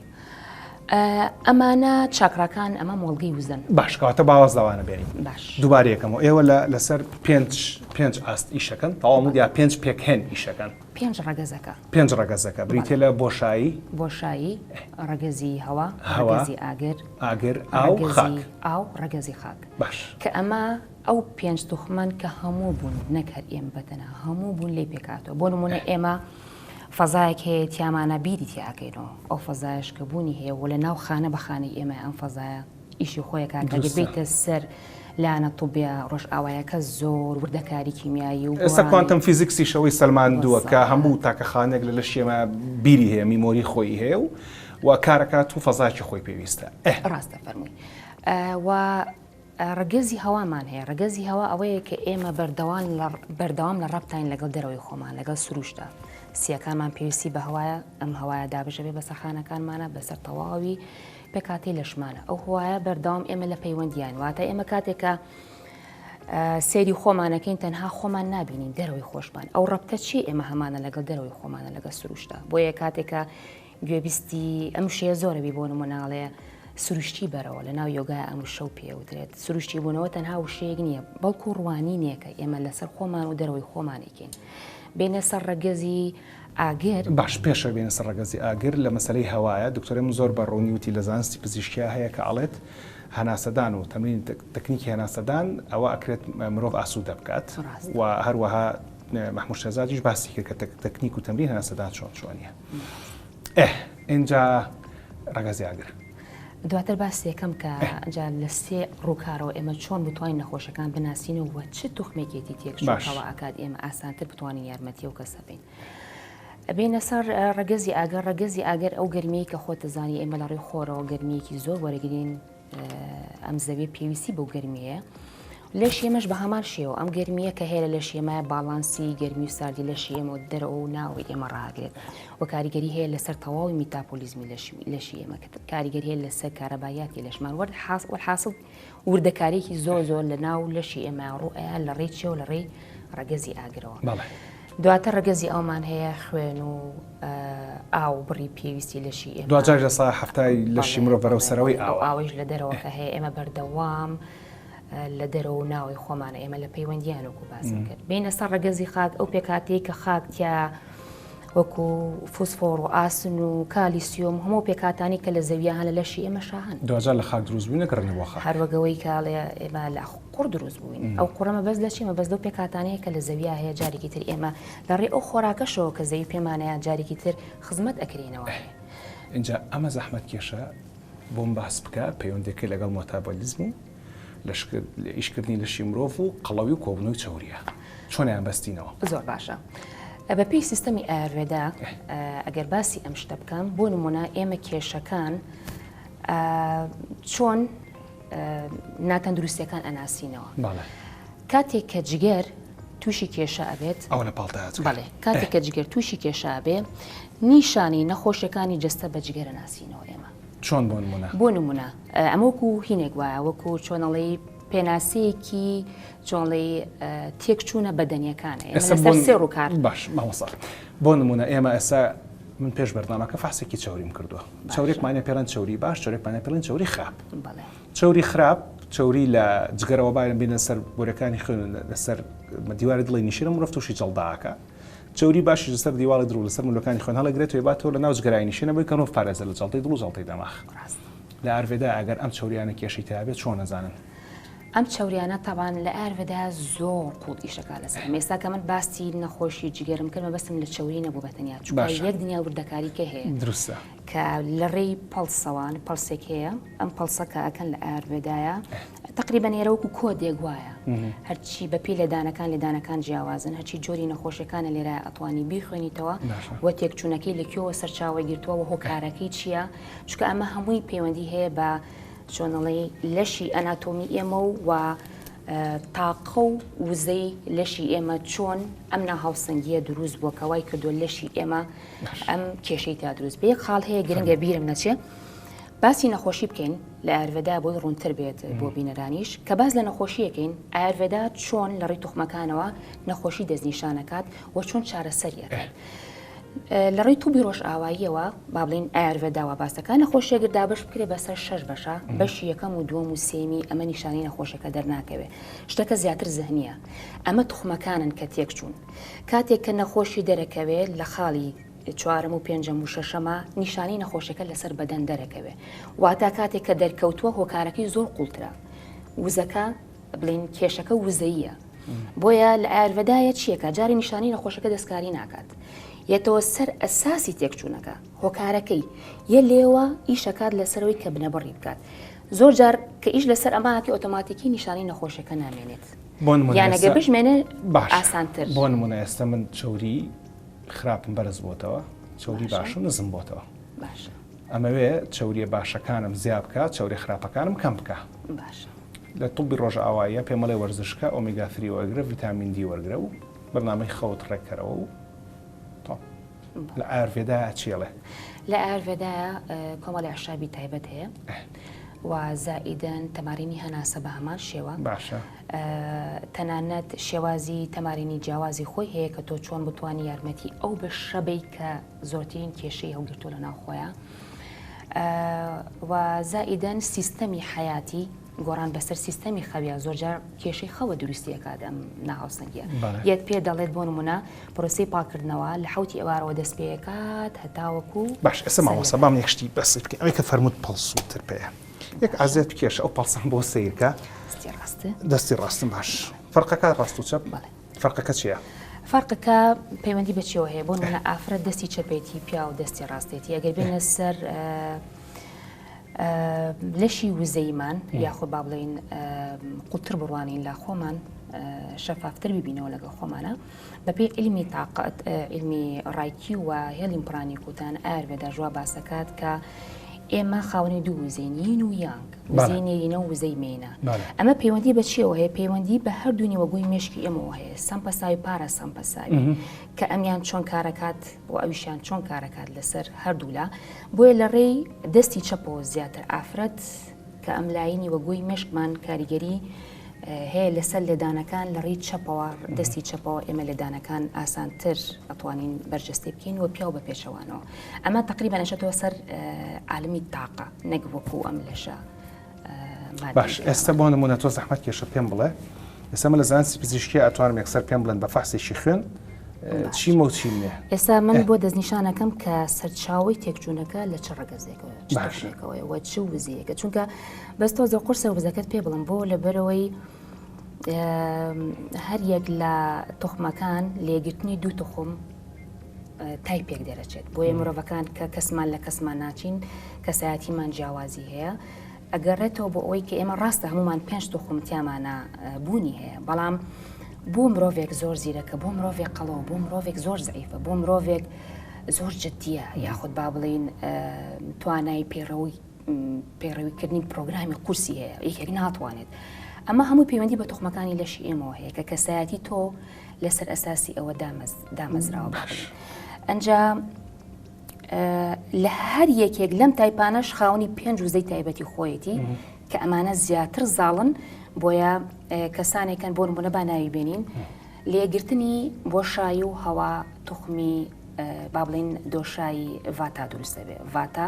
ئەمانە چاکراکان ئەمە مۆڵگەی وزەن. باش کەواتە با واز لەوانە بێنین. باش. دووبارە یەکەمەوە ئێوە لە لەسەر پێنج پێنج ئاست ئیشەکەن تەواو یا پێنج پێکهێن ئیشەکەن؟ پێنج ڕەگەزەکە. پێنج ڕەگەزەکە بریتیە لە بۆشایی. بۆشایی، ڕەگەزی هەوا، ڕەگەزی ئاگر. ئاگر، ئاو، خاک. ڕەگەزی ئاو، ڕەگەزی خاک. باش. کە ئەمە ئەو پێنج توخمەن کە هەموو بوون نەک هەر ئێمە بە تەنها هەموو بوون لێی پێکهاتووە. بۆ نموونە ئێمە فەزایەک هەیە تیامانە بیری تیا ئەکەینەوە. ئەو فەزایەش کە بوونی هەیە و لە ناو خانە بە خانەی ئێمە ئەم فەزایە ئیشی خۆی ئەکات ئەگەر بێیتە سەر لایەنە طبیە ڕۆژئاوایەکە زۆر وردەکاری کیمیایی و ئێستا quantum physics یش ئەوەی سەلماندووە کە هەموو تاکە خانێک لە لەشی ئێمە بیری هەیە memory خۆی هەیە و و کارەکات و فەزاکی خۆی پێویستە. ڕاستە فەرمووی و ڕەگەزی هەوامان هەیە ڕەگەزی هەوا ئەوەیە کە ئێمە بەردەوام لە بەردەوام لە ڕەبتاین لەگەڵ دەرەوەی خۆمان لەگەڵ سروشتا سیەکانمان پێویستی بە هەوایە ئەم هەوایە دابژەبێ بەسەر خانەکانمانە بەسەر تەواوی پێکهاتەی لەشمانە ئەو هەوایە بەردەوام ئێمە لە پەیوەندیان واتە ئێمە کاتێکە سەیری خۆمانەکەین تەنها خۆمان نابینین دەرەوەی خۆشمان ئەو ڕەبتە چی ئێمە هەمانە لەگەڵ دەرەوەی خۆمانە لەگەڵ سروشتا بۆیە کاتێکە گوێبیستی ئەم شەیە زۆرە بی بۆ نموناڵێ سروشتی بەرەوە لە ناو یۆگای ئەم شەو پێوترێت سروشتی بوونەوە تەنها وشەیەک نییە بەڵکو ڕوانینێکە ئێمە لەسەر خۆمان و دەرەوەی خۆمانێکین بینە سەر ڕەگەزی ئاگر. باش پێش ئەوەی بێینە سەر ڕەگەزی ئاگر لە مەسەلەی هەوایە دکتۆرە من زۆر بە ڕوونی وتی لە زانستی پزیشکیا هەیە کە ئەڵێت هەناسەدان و تەمرینی تەکنیکی هەناسەدان ئەوە ئەکرێت مرۆڤ ئاسوودە بکات و هەروەها مەحموود شێرزادیش باسی کرد کە تەکنیک و تەمرین هەناسەدان چۆن چۆنیە ئه ئینجا ڕەگەزی ئاگر. دواتر باس یەکەم کە جا لە سێ ڕووکارەوە ئێمە چۆن بتوانین نەخۆشەکان بناسین و چ توخمێکێتی تێکچووەوە ئەکات ئێمە ئاسانتر بتوانین یارمەتی ئەو کەسە بین. بینە سەر ڕەگەزی ئاگەر ڕەگەزی ئاگەر ئەو گەرمیەی کە خۆت دەزانی ئێمە لە ڕێی خۆرەوە گەرمیەکی زۆر وەرەگرین ئەم زەویە پێویستی بەو گەرمیەیە لەشی ئێمەش بە هەمان شێوە ئەم گەرمیە کە هەیە لە لەشی ئێمە باڵانسی گەرمی و ساردی لەشی ئێمە و دەرەوە و ناوەوەی ئێمە ڕاگرێت و کاریگەری هەیە لەسەر تەواوی میتاپۆلیزمی لەشی ئێمە کە کاریگەری هەیە لەسەر کارەباییاتی لەشمان وەرد حاصل وردەکاریەکی زۆر زۆر لە ناو لەشی ئێمە ڕوئەیە لە ڕێی چیەوە لە ڕێی ڕەگەزی ئاگرەوە دواتر ڕەگەزی ئەومان هەیە خوێن و ئاو بڕی پێویستی لەشی ئێمە دواجار لە سا هەفتای لەشی مرۆڤ بەرەو سەرەوەی ئاو ئاویش لە دەرەوە کە هەیە ئێمە بەردەوام لە دەرەوە و ناوەی خۆمانە ئێمە لە پەیوەندیان وەکو باسم کرد بینە سەر ڕەگەزی خاک ئەو پێکاتەی کە خاک تیا وەکو فسفۆر و ئاسن و کالیسیۆم هەموو پێکاتانی کە لە زەویە هەن لە لەشی ئێمە شاهن دواجار لە خاک دروست بووین نەگەڕێنەوە بۆ خاک هەر وەگەوەی کە ئەڵێ ئێمە لە قوڕ دروست بووین ئەو قوڕە مەبەست لە چی مەبەست لەو پێکهاتانەیە کە لە زەویا هەیە جارێکی تر ئێمە لە ڕێی ئەو خۆراکەشەوە کە زەوی پێمانەیە جارێکی تر خزمەت ئەکرێینەوە. ئینجا ئەمە زەحمەت کێشە بۆم باس بکە پەیوەندیەکەی لەگەڵ مۆتابۆلیزم و ئیشکردنی لەشی مرۆڤ و قەڵەوی و کۆبوونەوەی چەوریە چۆنیان بەستینەوە؟ زۆر باشە بە پێی سیستەمی ئایورڤێدا ئەگەر باسی ئەم شتە بکەم بۆ نمونە ئێمە کێشەکان چۆن ناتەندروستیەکان ئەناسینەوە کاتێک کە جگەر تووشی کێشە ئەبێت ئەوە لە پاڵدا بەڵێ کاتێک کە جگەر تووشی کێشە ئەبێ نیشانی نەخۆشیەکانی جەستە بە جگەرە ناسینەوە ئێمە. چۆن بۆ نمونە؟ بۆ نمونە ئەمە وەکو هینێک وایە وەکو چۆنەڵی پێناسەیەکی چۆنڵی تێکچوونە بەدەنیەکانە ئێستا سێ ڕووکار باش مامۆستا بۆ نمونە ئێمە ئێستا من پێش بەرنامەکە فەحسێکی چەوریم کردووە چەورێکمانە پێڵێن چەوری باش چەورێکمانە پێڵێن چەوری خراپ چەوری خراپ چەوری لە جگەرەوە باێن بینە سەر بۆرەکانی خوێن لەسەر دیواری دڵی نیشێنە مرۆڤ تووشی جەڵداکە چەوری باشیش لەسەر دیواڵی دڵ و لەسەر ملوەکانی خوێن هەڵەگرێت و ئەیباتەوە لەناو جگەرای نیشێنە بۆی کە مرۆڤ پارێزە لە جەڵتەی دڵ و جەڵتەی دەماخ. لە ئارڤێدا ئەگەر ئەم چەوریانە کێشەی تیا بێت چۆن ئەزانن؟ ئەم چەوریانە تەبان لە ئارڤێدا زۆر قوڵ ئیشەکا لەسەر ئەمە ئێستا کە من باسی نەخۆشی جگەرم کرد مەبەستم لە چەوری نەبوو بە تەنیا چونکە باشە. یەک دنیا وردەکاری کە هەیە دروستە. کە لە ڕێی پەڵسەوان پەڵسێک هەیە ئەم پەڵسە کە ئەکەن لە ئارڤێدایە تەقریبەن ئێرە وەکو کۆدێک وایە هەرچی بەپی لێدانەکان لێدانەکان جیاوازن هەرچی جۆری نەخۆشیەکانە لێرە ئەتوانی بیخوێنیتەوە و تێکچوونەکەی لە کوێوە سەرچاوەی گرتووە و هۆکارەکەی چییە چونکە ئەمە هەمووی پەیوەندی هەیە بە چۆنەڵی لەشی ئەناتۆمی ئێمە و و تاقە و وزەی لەشی ئێمە چۆن ئەم ناهاوسەنگیە دروست بووە کە وای کردووە لەشی ئێمە ئەم کێشەی تا دروست بێ خاڵ هەیە گرنگە بیرم نەچێ باسی نەخۆشی بکەین لە ئایورڤێدا بۆی ڕوونتر بێت بۆ بینەرانیش کە باس لە نەخۆشیەکەین ئایورڤێدا چۆن لە ڕێی توخمەکانەوە نەخۆشی دەستنیشانەکات و چۆن چارەسەری ئەکات لە ڕێی توبی ڕۆژئاواییەوە با بڵین ئایورڤێدا وا باسەکە نەخۆشیەگەر دابەش بکرێ بەسەر شەش بەشە بەشی یەکەم و دووەم و سێمی ئەمە نیشانەی نەخۆشەکە دەرناکەوێ شتەکە زیاتر زهنیە ئەمە توخمەکانن کە تێکچوون کاتێک کە نەخۆشی دەرەکەوێ لە خاڵی چوارەم و پێنجەم و شەشەمە نیشانەی نەخۆشەکە لەسەر بەدەن دەرەکەوێ واتا کاتێک کە دەرکەوتووە هۆکارەکەی زۆر قوڵترە وزەکە بڵین کێشەکە وزەیە بۆیە لە ئایورڤێدایە چیەکە جاری نیشانەی نەخۆشەکە دەستکاری ناکات یەتەوە سەر ئەساسی تێکچوونەکە هۆکارەکەی یە لێوە ئیشەکات لەسەرەوەی کە بنەبڕی بکات زۆر جار کە ئیش لەسەر ئەماکی ئۆتۆماتیکی نیشانەی نەخۆشەکە نامێنێت یانەگە بژمێنێ ئاسانتر بۆ نمونە ئێستا من چوری خراپم بەرز بۆتەوە چەوری باشم نزم بۆتەوە باشە ئەمەوێ چەوریە باشەکانم زیا بکە چەوری خراپەکانم کەم بکە باشە لە طبی ڕۆژئاواییە پێمەڵێ وەرزشکە ئۆمیگا 3 وەرگرە ڤیتامین دی وەرگرە و بەرنامەی خەوت ڕێککەرەوە و تۆ لە ئایورڤێدا چیڵێ لە ئایورڤێدایە کۆمەڵی عشابی تایبەت هەیە و زائیدەن تەمارینی هەناسە بە هەمان شێوە باشە تەنانەت شێوازی تەمارینی جیاوازی خۆی هەیە کە تۆ چۆن بتانی یارمەتی ئەو بەشە بەی کە زۆرترین کێشەی هەڵگرتووە لە ناوخۆیان و زائیدەن سیستەمی حەیاتی گۆڕان بەسەر سیستەمی خەویا زۆرجار کێشەی خەوە دروستی ئەکات ئەم ناهاوسەنگیە یەت پێ دەڵێت بۆ نمونە پرۆسەی پاکردنەوە لە حوتی ئێوارەوە دەست پێکات هەتاوەکو باش ئێستا مامۆستا بام یەک شتی بەس بکەین ئەوەی کە فەرمووت پەڵس و ترپەیە یەک ئازیەت بکێشە ئەو پەڵسەم بۆ سەیرکە دەستی ڕاستە دەستی ڕاستم باش فەرقەکە ڕاست و چەپ بەڵێ فەرقەکە چییە؟ فەرقەکە پەیوەندی بە چیەوە هەیە بۆ نمونە ئافرەت دەستی چەپێتی پیاو دەستی ڕاستێتی ئەگەر بێنە سەر لەشی وزەیمان یاخود با بڵێین قوڵتر بڕوانین لە خۆمان شەفافتر ببینەوە لەگەڵ خۆمانە بەپێی علمی تاقەت علمی ڕایکی و هێڵی پرانی کوتان ئایورڤێدا ژوا باسەکات کە ئێمە خاوەنی دوو وزەین یین و یانگ وزەی نێرینە و وزەی مێینە ئەمە پەیوەندی بە چیەوە هەیە پەیوەندی بە هەردوو نیوەگۆی مێشکی ئێمەوە هەیە سەمپەساوی پارە سەمپەساوی کە ئەمیان چۆن کارەکات و ئەویشیان چۆن کارەکات لەسەر هەردوولا بۆیە لە ڕێی دەستی چەپەوە زیاتر ئافرەت کە ئەم لای نیوەگۆی مێشکمان کاریگەری هەیە لەسەر لێدانەکان لە ڕێی چەپەوە دەستی چەپەوە ئێمە لێدانەکان ئاسانتر ئەتوانین بەرجەستەی بکەین و پیاو بە پێچەوانەوە ئەمە تقریبا ئەچێتەوە سەر عالمی تاقە نەک وەکو ئەم لەشە باش ئێستا بۆ نمونە تۆ زەحمەت کێشە پێم بڵێ ئێستا من لە زانستی پزیشکی ئەتوانم یەکسەر پێم بڵێن بە فەحسێکی خوێن چیمە و چیم نییە ئێستا من بۆ دەستنیشانەکەم کە سەرچاوەی تێکچوونەکە لە چ ڕەگەزێکەوە چ تەکنیکەوەیە و چ وزەیەکە چونکە بەس تۆزە قورسە وزەکەت پێ بڵم بۆ لەبەرەوەی هەر یەک لە توخمەکان لێگرتنی دوو توخم تای پێک دەرەچێت بۆیە مرۆڤەکان کە کەسمان لە کەسمان ناچین کەسایەتیمان جیاوازی هەیە ئەگەڕێتەوە بۆ ئەوەی کە ئێمە ڕاستە هەمومان پێنج توخم تیامانە بوونی هەیە بەڵام بۆ مرۆڤێک زۆر زیرەکە بۆ مرۆڤێک قەڵەوە بۆ مرۆڤێک زۆر زعیفە بۆ مرۆڤێک زۆر جدیە یاخود با بڵین توانای پەیڕەوی پەیڕەویکردنی پرۆگرامی قورسی هەیە یەکێک ناتوانێت ئەمە هەموو پەیوەندی بە توخمەکانی لەشی ئێمەوە هەیە کە کەسایەتی تۆ لەسەر ئەساسی ئەوە دامەزراوە باش ئەنجا. لە هەر یەکێک لەم تایپانەش خاوەنی پێنج وزەی تایبەتی خۆیەتی کە ئەمانە زیاتر زاڵن بۆیە کەسانێکن بۆ نمونە با ناوی بێنین لێگرتنی بۆشایی و هەوا توخمی با بڵین دۆشایی ڤاتا دروست دەبێت ڤاتا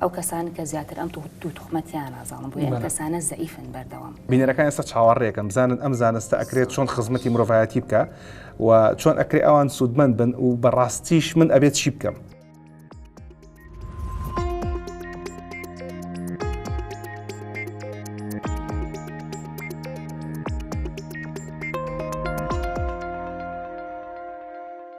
ئەو کەسان کە زیاتر ئەم دوو توخمەتیان نازانم بۆیە ئەم کەسانە زەعیفن بەردەوام. بینەرەکان ئێستا چاوەڕێکەن بزانن ئەم زانستە ئەکرێت چۆن خزمەتی مرۆڤایەتی بکا و چۆن ئەکرێ ئەوان سوودمەند بن و بەڕاستیش من ئەبێت چی بکەم.